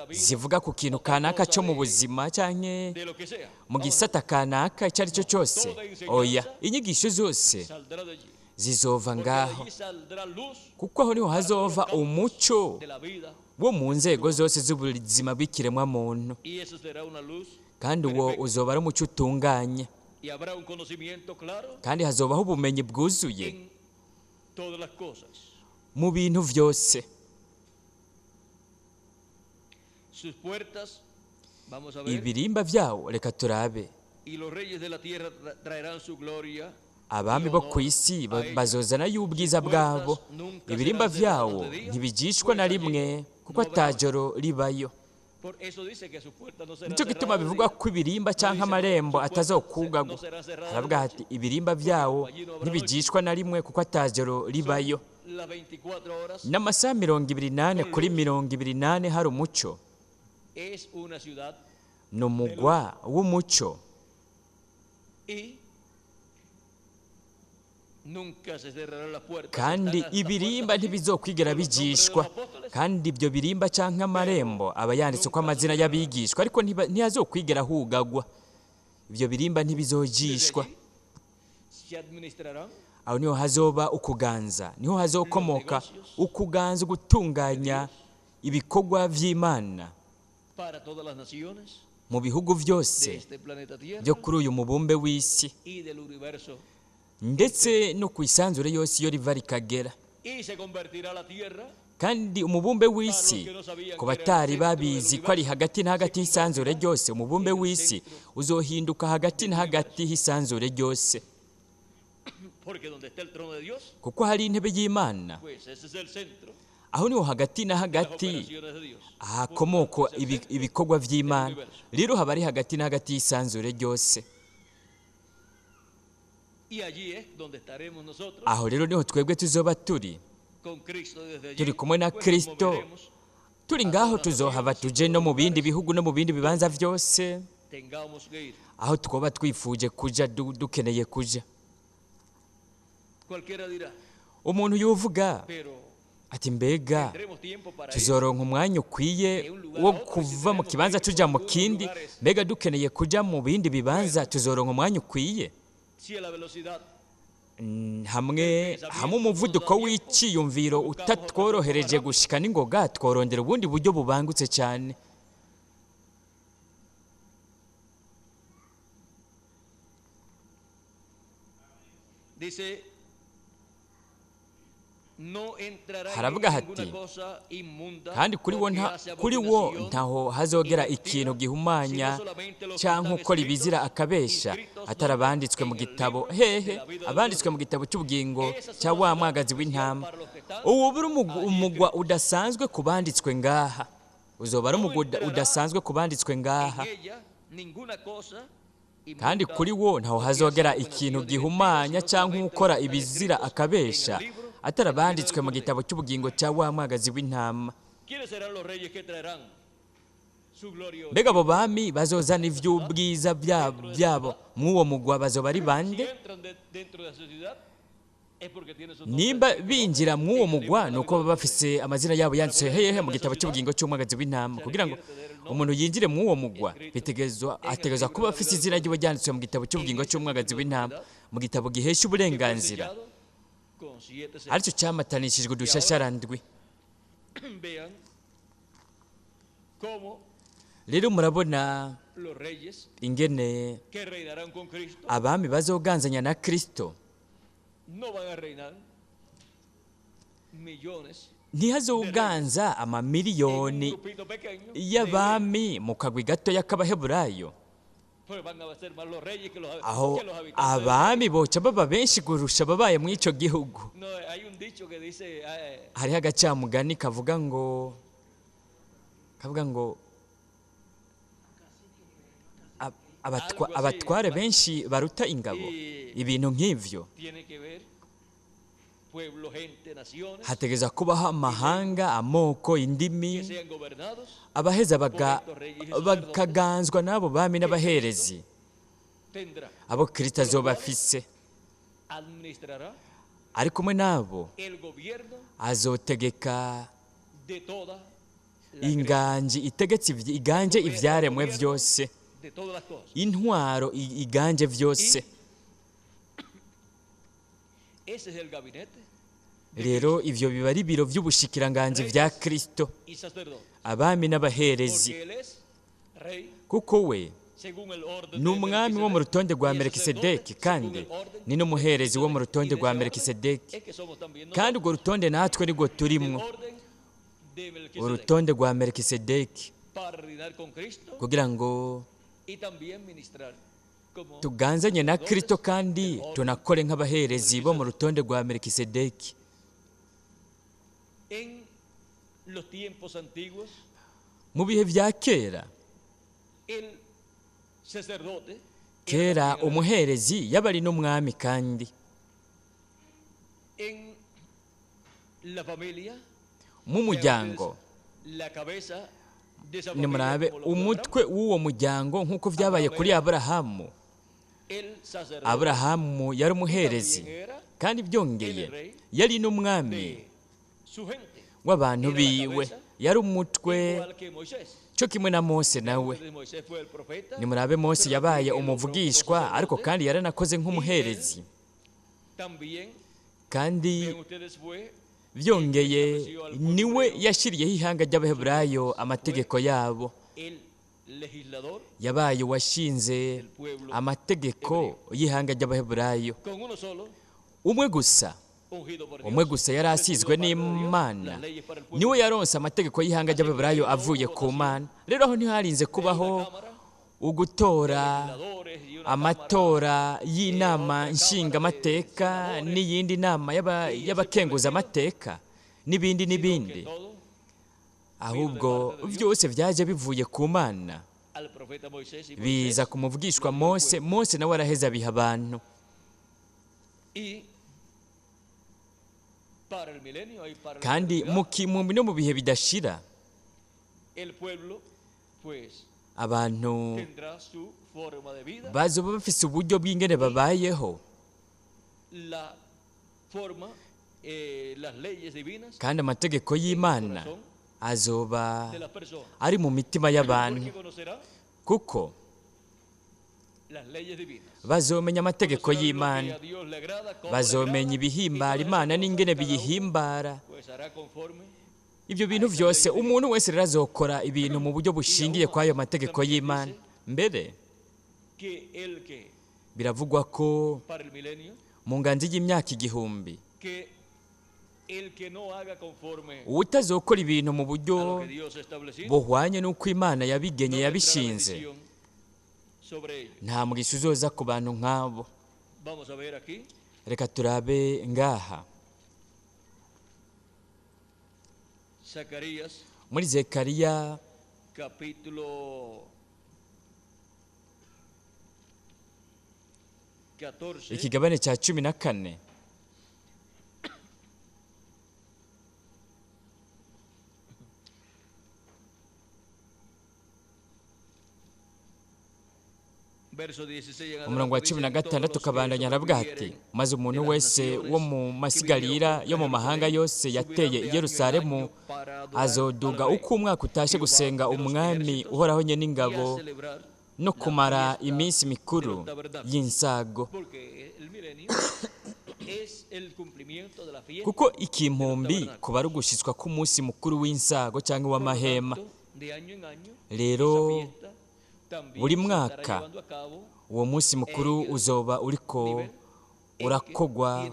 zivuga ku kintu kanaka cyo mu buzima cyangwa mu gisata kanaka icyo ari cyo cyose. Oya, inyigisho zose zizova ngaho, kuko aho niho hazova umucyo wo mu nzego zose z'ubuzima bw'ikiremwa muntu. Kandi uwo uzoba ari umucyo utunganye, kandi hazobaho ubumenyi bwuzuye mu bintu byose. Ibirimba byawo, reka turabe. Abami bo ku isi bazozana y'ubwiza bwabo. Ibirimba byawo ntibigishwa na rimwe, kuko atajoro ribayo. Nicyo gituma bivugwa ko ibirimba cyangwa amarembo atazokugagwa. Haravuga hati: ibirimba byawo ntibigishwa na rimwe, kuko atajoro ribayo. N'amasaha 24 kuri 24 hari umucyo. Ni umugwa w'umucyo. Kandi ibirimba ntibizokwigera bigishwa. Kandi ibyo birimba cyangwa amarembo aba yanditse ko amazina y'abigishwa, ariko ntihazokwigera hugagwa. Ibyo birimba ntibizogishwa. Aho niho hazoba ukuganza, niho hazokomoka ukuganza, gutunganya ibikorwa by'Imana mu bihugu byose byo kuri uyu mubumbe w'isi, ndetse no ku isanzure yose iyo riva rikagera. Kandi umubumbe w'isi, ku batari babizi ko ari hagati na hagati y'isanzure ryose, umubumbe w'isi uzohinduka hagati na hagati y'isanzure ryose, kuko hari intebe y'Imana. Aho niho hagati na hagati hakomoko ibikorwa by'Imana. Rero haba ari hagati na hagati y'isanzure ryose. Aho rero niho twebwe tuzoba turi, turi kumwe na Kristo. Turi ngaho tuzohava tuje no mu bindi bihugu no mu bindi bibanza byose aho twoba twifuje kuja, dukeneye kuja. Umuntu yuvuga Ati mbega ¿Tendremos tiempo para ir tuzoronka umwanya ukwiye wo kuva mu kibanza tuja mu kindi? Mbega dukeneye kuja mu bindi bibanza, tuzoronka umwanya ukwiye? Si a la velocidad Hamwe hamwe umuvuduko w'iciyumviro utatworohereje gushika n'ingoga, tworondera ubundi buryo bubangutse cyane. Dice, no entrará en Haravuga él hati, ninguna cosa inmunda kandi kuri wo o que nta hace kuri wo abominación ntaho hazogera ikintu gihumanya sino solamente los que canke están ukora ibizira escritos, akabesha, inscritos atari abanditswe mu en el gitabo libro de hehe, la vida del abanditswe mu Cordero. gitabo cy'ubugingo Esas son cya las wa ciudades mwagazi especial w'intama. para los que están Ubu buri allí umugwa escritos. udasanzwe ku banditswe ngaha, uzoba ari No umugwa entrará udasanzwe ku banditswe ngaha. en ella ninguna cosa Kandi inmunda kuri wo ntaho o que hace hazogera ikintu abominación ni mentira, gihumanya sino canke solamente los ukora que están ibizira escritos en akabesha, el libro atari de la vida del abanditswe mu Cordero. gitabo cy'ubugingo cya wa mwagazi w'intama. ¿Quiénes serán los reyes que traerán su gloria Mbega abo bami bazozana ivy'ubwiza byabo mw'uwo mugwa bazoba ari Si bande? entran dentro de esa ciudad es porque tienen sus nombres Nimba escritos binjira ¿dónde? mw'uwo En el libro mugwa de la nuko vida baba del Cordero. bafise amazina yabo Para yanditswe poder hehe entrar mu a esa gitabo ciudad cy'ubugingo cy'umwagazi w'intama. se Kugira ngo requiere tener el nombre umuntu yinjire mw'uwo mugwa escrito bitegerezwa en el ategerezwa libro kuba de la afise vida del izina ryiwe Cordero. ryanditswe mu gitabo En cy'ubugingo ese cy'umwagazi libro de w'intama, vida mu gitabo gihesha que fue uburenganzira, sellado con siete aricyo sellos. cyamatanishijwe Y ahora udushasharandwi. vean cómo Rero murabona los reyes ingene que reinarán con Cristo abami bazoganzanya na Kristo no van a reinar millones ntihazoganza en un amamiliyoni grupito pequeño de hebreos, y'abami mu kagwi gatoya k'abaheburayo. pues van a ser más los reyes que los, Aho que los habitantes del abami país. boca baba benshi kurusha ababaye muri ico gihugu. No, hay un dicho que dice, Hariho agacamugani kavuga ngo algo así, abatware benshi baruta ingabo, y ibintu nk'ivyo. tiene que ver pueblo, gente, naciones Hategerezwa kubaho amahanga, amoko, que indimi, sean gobernados abaheza por estos reyes y sacerdotes bakaganzwa n'abo bami que Cristo n'abaherezi tendrá, abo Kristo con los azoba cuales afise. administrará Ari kumwe n'abo el gobierno azotegeka de toda la creación. inganji itegetse iganje El ivyaremwe gobierno vyose, de todas las cosas. intwaro iganje vyose. Y ese es el gabinete de Rero Cristo, ivyo biba ari ibiro vy'ubushikiranganji vya reyes Kristo, y sacerdotes, abami n'abaherezi, porque él es rey kuko we según el orden ni de umwami wo mu Melquisedec rutonde rwa y es sacerdote Melkisedeki, según kandi el orden ni de n'umuherezi wo mu Melquisedec. Y rutonde de rwa ese orden Melkisedeki, es que somos también kandi urwo nosotros, rutonde natwe nirwo del turimwo, orden de Melquisedec, urutonde rwa Melkisedeki, para reinar con Cristo kugira ngo y también ministrar como tuganzanye na Kristo sacerdotes kandi del orden tunakore de nk'abaherezi bo mu Melquisedec. rutonde rwa Melkisedeki. En los tiempos antiguos, Mu bihe vya kera, el sacerdote era kera también el rey. umuherezi yaba ari n'umwami, kandi En la familia, mu vean ustedes muryango, la cabeza de esa familia nimurabe como lo fue Abraham. umutwe w'uwo muryango nk'uko vyabaye Abraham kuri era Aburahamu. el sacerdote Aburahamu yari y umuherezi, también era kandi byongeye el rey yari n'umwami de su gente. w'abantu Era la biwe, cabeza yari umutwe igual que Moisés. cyo kimwe na Mose Vean nawe. ustedes, Moisés fue el profeta, Nimurabe Mose pero yabaye también él obró como umuvugishwa, ariko sacerdote kandi yaranakoze y él nk'umuherezi, también, kandi vean ustedes, fue el que byongeye estableció al pueblo niwe hebreo yashyiriyeho ihanga sus ry'abaheburayo leyes. Fue amategeko yabo. el legislador Yabaye uwashinze del pueblo amategeko hebreo. y'ihanga ry'abaheburayo. Con uno solo, Umwe gusa, ungido por umwe Dios, gusa yari recibió asizwe parte de Dios n'Imana, las leyes para el pueblo niwe hebreo. yaronse amategeko y'ihanga Así que ahí ry'abaheburayo no hubo avuye ku votación Mana. Rero aho ntiharinze de una kubaho cámara de ugutora legisladores y una cámara, amatora y'inama otra cámara de nshingamateka senadores n'iyindi nama y así por el estilo, y'abakenguzamateka n'ibindi sino que n'ibindi, todo vino de ahubwo parte de Dios byose byaje bivuye ku Mana, al profeta Moisés y biza Moisés ku muvugishwa lo dio al Mose, pueblo. Mose nawe araheza abiha abantu. Y para el milenio y para la Kandi eternidad, no mu bihe bidashira, el pueblo pues abantu tendrá su forma de vida bazoba bafise uburyo bw'ingene y babayeho, la forma Kandi amategeko y'Imana azoba ari mu mitima y'abantu, kuko bazomenya amategeko y'Imana, bazomenya ibihimbara Imana n'ingene biyihimbara. Ibyo bintu byose umuntu wese rero azokora ibintu mu buryo bushingiye kw'ayo mategeko y'Imana. Mbere biravugwa ko mu nganzi y'imyaka 1000 uwutazokora ibintu mu buryo buhwanye n'uko Imana yabigenye yabishinze, nta mugisha uzoza ku bantu nk'abo. Reka turabe ngaha muri Zekariya ikigabane cya 14. Umurongo wa 16 ukabandanya aravuga ati: maze umuntu wese wo mu masigarira yo mu mahanga yose yateye i Yerusalemu azoduga uko umwaka utashe gusenga umwami uhoraho nyene ingabo no kumara iminsi mikuru y'insago. Kuko ikimpumbi kuba ari ugushitswa k'umunsi mukuru w'insago cyangwa w'amahema. Rero buri mwaka uwo munsi mukuru uzoba uriko urakogwa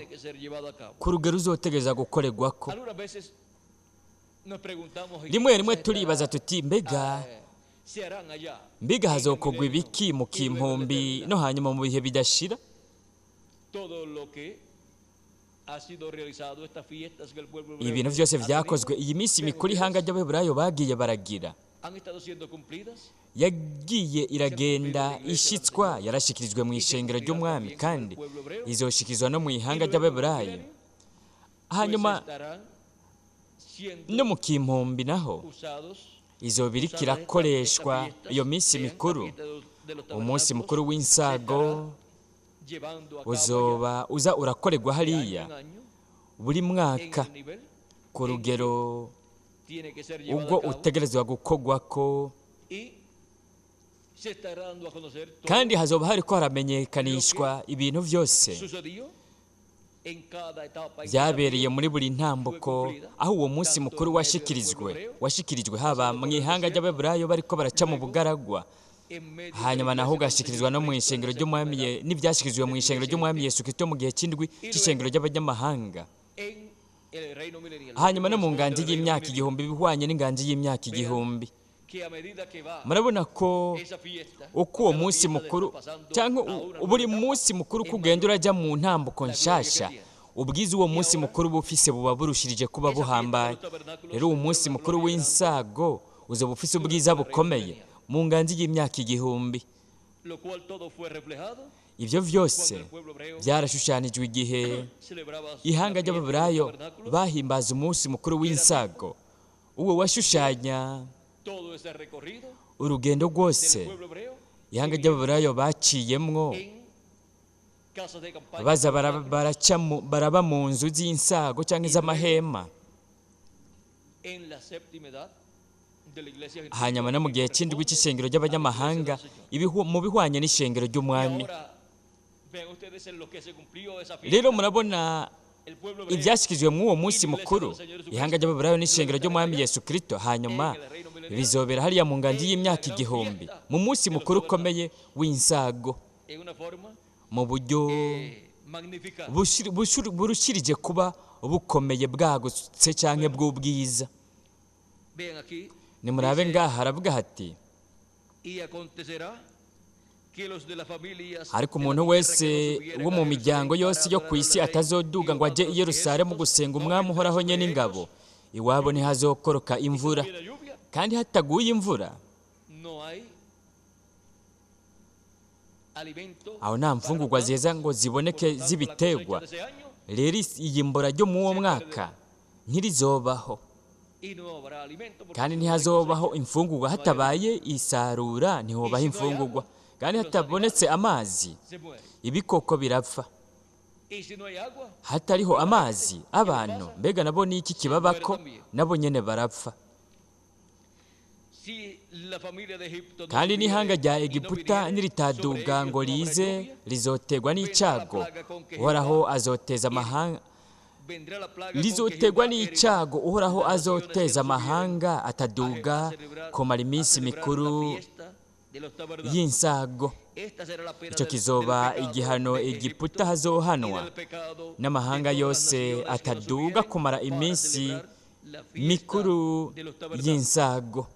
ku rugero uzotegereza gukorerwako. Rimwe rimwe turibaza tuti mbega hazokogwa ibiki mu kimpumbi no hanyuma mu bihe bidashira? Ibintu byose vyakozwe iyi minsi mikuru ihanga ry'Abaheburayo bagiye baragira yagiye iragenda ishitswa, yarashikirijwe mu ishengero ry'umwami kandi izoshikirizwa no mu ihanga ry'Abaheburayo. Hanyuma no mu kimpumbi naho izoba iriko irakoreshwa iyo minsi mikuru. Umunsi mukuru w'insago uzoba uza urakorerwa hariya buri mwaka ku rugero ubwo utegerezwa gukogwako, kandi hazoba hariko haramenyekanishwa ibintu byose byabereye muri buri ntambuko aho uwo munsi mukuru washikirijwe haba mu ihanga ry'Abaheburayo bariko baraca mu bugaragwa, hanyuma naho ugashikirizwa no mu ishengero ry'umwami n'ibyashikirijwe mu ishengero ry'umwami Yesu Kristo mu gihe cy'indwi cy'ishengero ry'abanyamahanga, hanyuma no mu nganji y'imyaka 1000 bihwanye n'inganji y'imyaka 1000. Murabona ko uko uwo munsi mukuru cyangwa buri munsi mukuru kugenda urajya mu ntambuko nshasha, ubwiza uwo munsi mukuru bufise buba burushirije kuba buhambaye. Rero uwo munsi mukuru w'insago uzoba ufise ubwiza bukomeye mu nganji y'imyaka 1000. Ibyo byose byarashushanijwe igihe ihanga ry'Abaheburayo bahimbaza umunsi mukuru w'insago. Uwo washushanya urugendo rwose ihanga ry'Abaheburayo baciyemwo, baza baraba mu nzu z'insago cyangwa iz'amahema. Hanyuma no mu gihe cy'indwi cy'ishengero ry'abanyamahanga mu bihwanye n'ishengero ry'umwami. Rero murabona ibyashyikirijwe muri uwo munsi mukuru ihanga ry'Abaheburayo n'ishengero ry'umwami Yesu Kristo, hanyuma bizobera hariya mu nganji y'imyaka 1000 mu munsi mukuru ukomeye w'insago, mu buryo burushirije kuba bukomeye bwagutse cyangwa bw'ubwiza. Nimurabe ngaha haravuga hati: ariko umuntu wese wo mu miryango yose yo ku isi atazoduga ngo ajye i Yerusalemu gusenga umwami uhoraho nyene ingabo, iwabo ntihazokoroka imvura, kandi hataguye imvura aho nta mfungurwa ziheza ngo ziboneke z'ibiterwa. Rero iyimbura ryo mu uwo mwaka ntirizobaho, kandi ntihazobaho imfungurwa. Hatabaye isarura ntihobaho imfungurwa, kandi hatabonetse amazi ibikoko birapfa. Hatariho amazi, abantu mbega nabo ni iki kibabako? Nabo nyene barapfa. Kandi n'ihanga rya Egiputa niritaduga ngo rize, rizotegwa n'icago Uhoraho azoteza amahanga, rizotegwa n'icago Uhoraho azoteza amahanga ataduga kumara iminsi mikuru y'insago. Icyo kizoba igihano Egiputa hazohanwa n'amahanga yose ataduga kumara iminsi mikuru y'insago.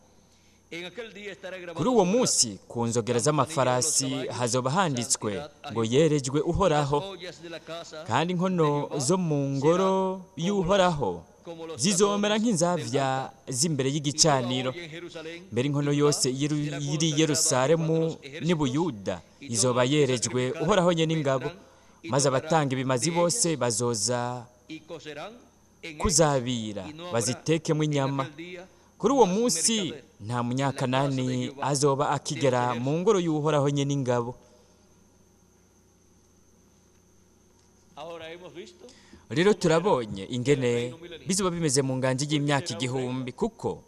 Kuri uwo munsi ku nzogera z'amafarasi hazoba handitswe ngo yerejwe Uhoraho, kandi inkono zo mu ngoro y'Uhoraho zizomera nk'inzavya z'imbere y'igicaniro. Mbere inkono yose iri Yerusalemu n'i Buyuda izoba yerejwe Uhoraho nyene ingabo, maze abatanga ibimazi bose bazoza kuzabira bazitekemo inyama. Kuri uwo munsi nta Munyakanani azoba akigera mu ngoro y'Uhoraho nyene ingabo. Rero turabonye ingene bizoba bimeze mu nganji y'imyaka 1000, kuko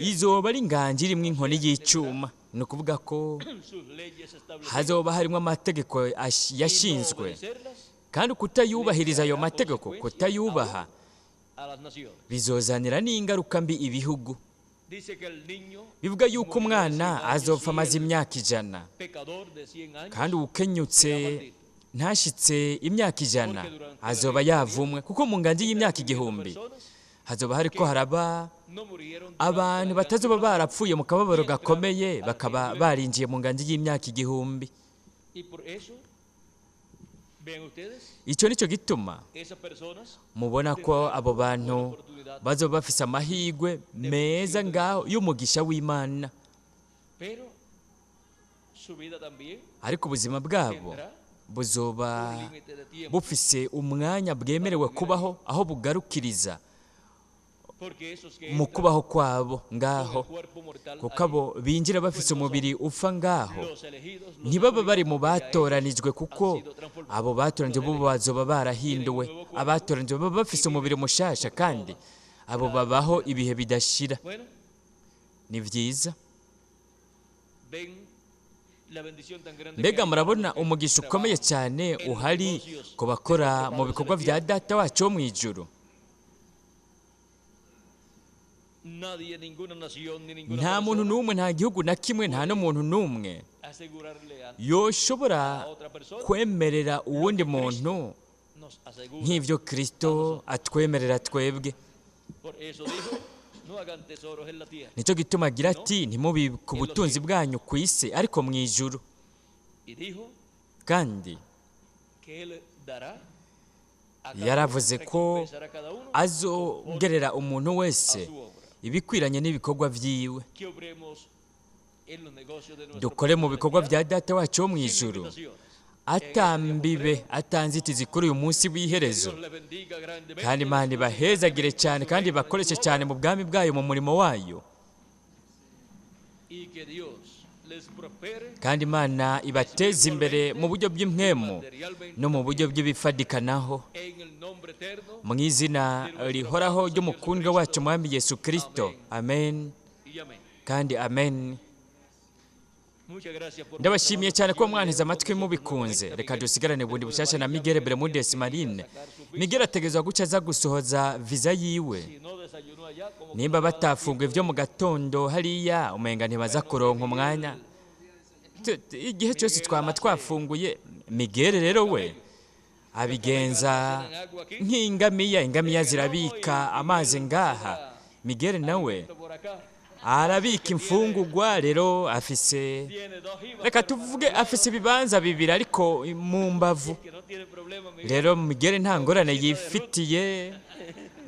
izoba ari inganji irimwo inkoni y'icuma. Ni ukuvuga ko hazoba harimwo amategeko yashinzwe, kandi kutayubahiriza ayo mategeko, kutayubaha, bizozanira n'ingaruka mbi ibihugu. Bivuga yuko umwana azopfa amaze imyaka 100, kandi uwukenyutse ntashitse imyaka 100 azoba yavumwe, kuko mu nganji y'imyaka 1000 hazoba hariko haraba abantu batazoba barapfuye mu kababaro gakomeye, bakaba barinjiye mu nganji y'imyaka 1000. Icyo nicyo gituma mubona ko abo bantu bazoba bafise amahirwe meza ngaho y'umugisha w'Imana, ariko ubuzima bwabo buzoba bufise umwanya bwemerewe kubaho aho bugarukiriza mu kubaho kwabo ngaho, kuko abo binjira bafise umubiri upfa ngaho ntibaba bari mu batoranijwe, kuko abo batoranijwe bo bazoba barahinduwe. Abatoranijwe baba bafise umubiri mushasha, kandi abo babaho ibihe bidashira. Ni vyiza. Mbega murabona umugisha ukomeye cyane uhari ku bakora mu bikorwa vya Data wacu wo mw'ijuru. Nta muntu n'umwe, nta gihugu na kimwe, nta n'umuntu n'umwe yoshobora kwemerera uwundi muntu nk'ivyo Kristo atwemerera twebwe. Nicyo gituma agira ati ntimubike ubutunzi bwanyu ku isi, ariko mu ijuru. Kandi yaravuze ko azogerera umuntu wese ibikwiranye n'ibikorwa vyiwe. Dukore mu bikorwa vya Data wacu wo mu ijuru atambibe, atanzitizi kuri uyu munsi w'iherezo. Kandi Imana ibahezagire cyane, kandi bakoreshe cyane mu bwami bwayo, mu murimo wayo. Kandi Imana ibateze imbere mu buryo bw'impwemu no mu buryo bw'ibifadikanaho, mu izina rihoraho ry'umukundwa wacu Mwami Yesu Kristo. Amen kandi amen. Ndabashimiye cyane ko mwanteze amatwi mubikunze. Reka dusigarane bundi bushasha na Miguel Bermudez Marine. Miguel ategerezwa guca aza gusohoza visa yiwe. Nimba batafunguye ivyo mu gatondo hariya, umenga ntibaza kuronka umwanya. Igihe cyose twama twafunguye. Miguel rero we abigenza nk'ingamiya, ingamiya zirabika amazi ngaha. Miguel nawe arabika imfungugwa. Rero afise, reka tuvuge afise ibibanza bibiri ariko mu mbavu. Rero Miguel nta ngorane yifitiye.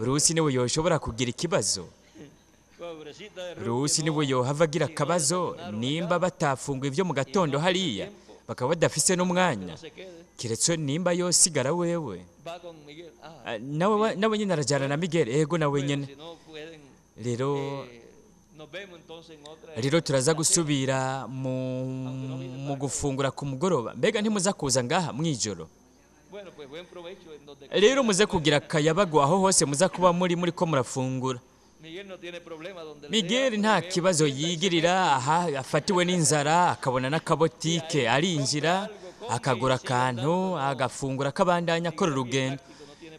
Rusi niwe yoshobora kugira ikibazo. Rusi niwe yohava agira akabazo nimba batafunguye ivyo mu gatondo hariya, bakaba badafise n'umwanya, kiretse nimba yosigara wewe. Nawe nyine arajyana na Miguel. Ego nawe nyine rero Rero turaza gusubira mu gufungura ku mugoroba. Mbega ntimuza kuza ngaha mw'ijoro? Rero muze kugira akayabagu aho hose muza kuba muri ko murafungura. Miguel nta kibazo yigirira, aha afatiwe n'inzara akabona n'akabotike arinjira akagura akantu agafungura akabandanya akora urugendo.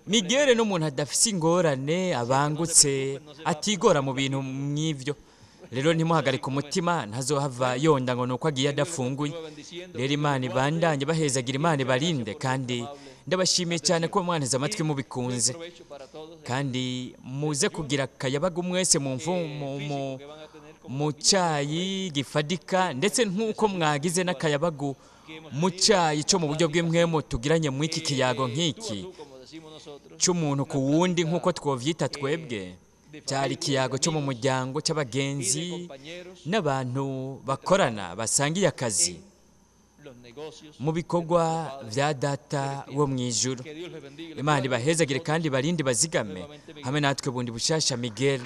Miguel n'umuntu adafise ingorane, abangutse, atigora mu bintu mw'ivyo. Rero ntimuhagarike umutima, ntazohava yonda ngo nuko agiye adafunguye. Rero Imana ibandanye bahezagira, Imana ibarinde, kandi ndabashimiye cyane kuba mwanteze amatwi mubikunze, kandi muze kugira akayabagu mwese mu cyayi gifadika, ndetse nk'uko mwagize n'akayabagu mu cyayi cyo mu buryo bw'impwemu tugiranye mu iki kiyago nk'iki cy'umuntu ku wundi, nk'uko twovyita twebwe. Cyari ikiyago cyo mu muryango, cy'abagenzi n'abantu bakorana basangiye akazi mu bikorwa bya Data wo mu ijuru. Imana ibahezagire kandi barinde, bazigame hamwe natwe bundi bushasha. Miguel.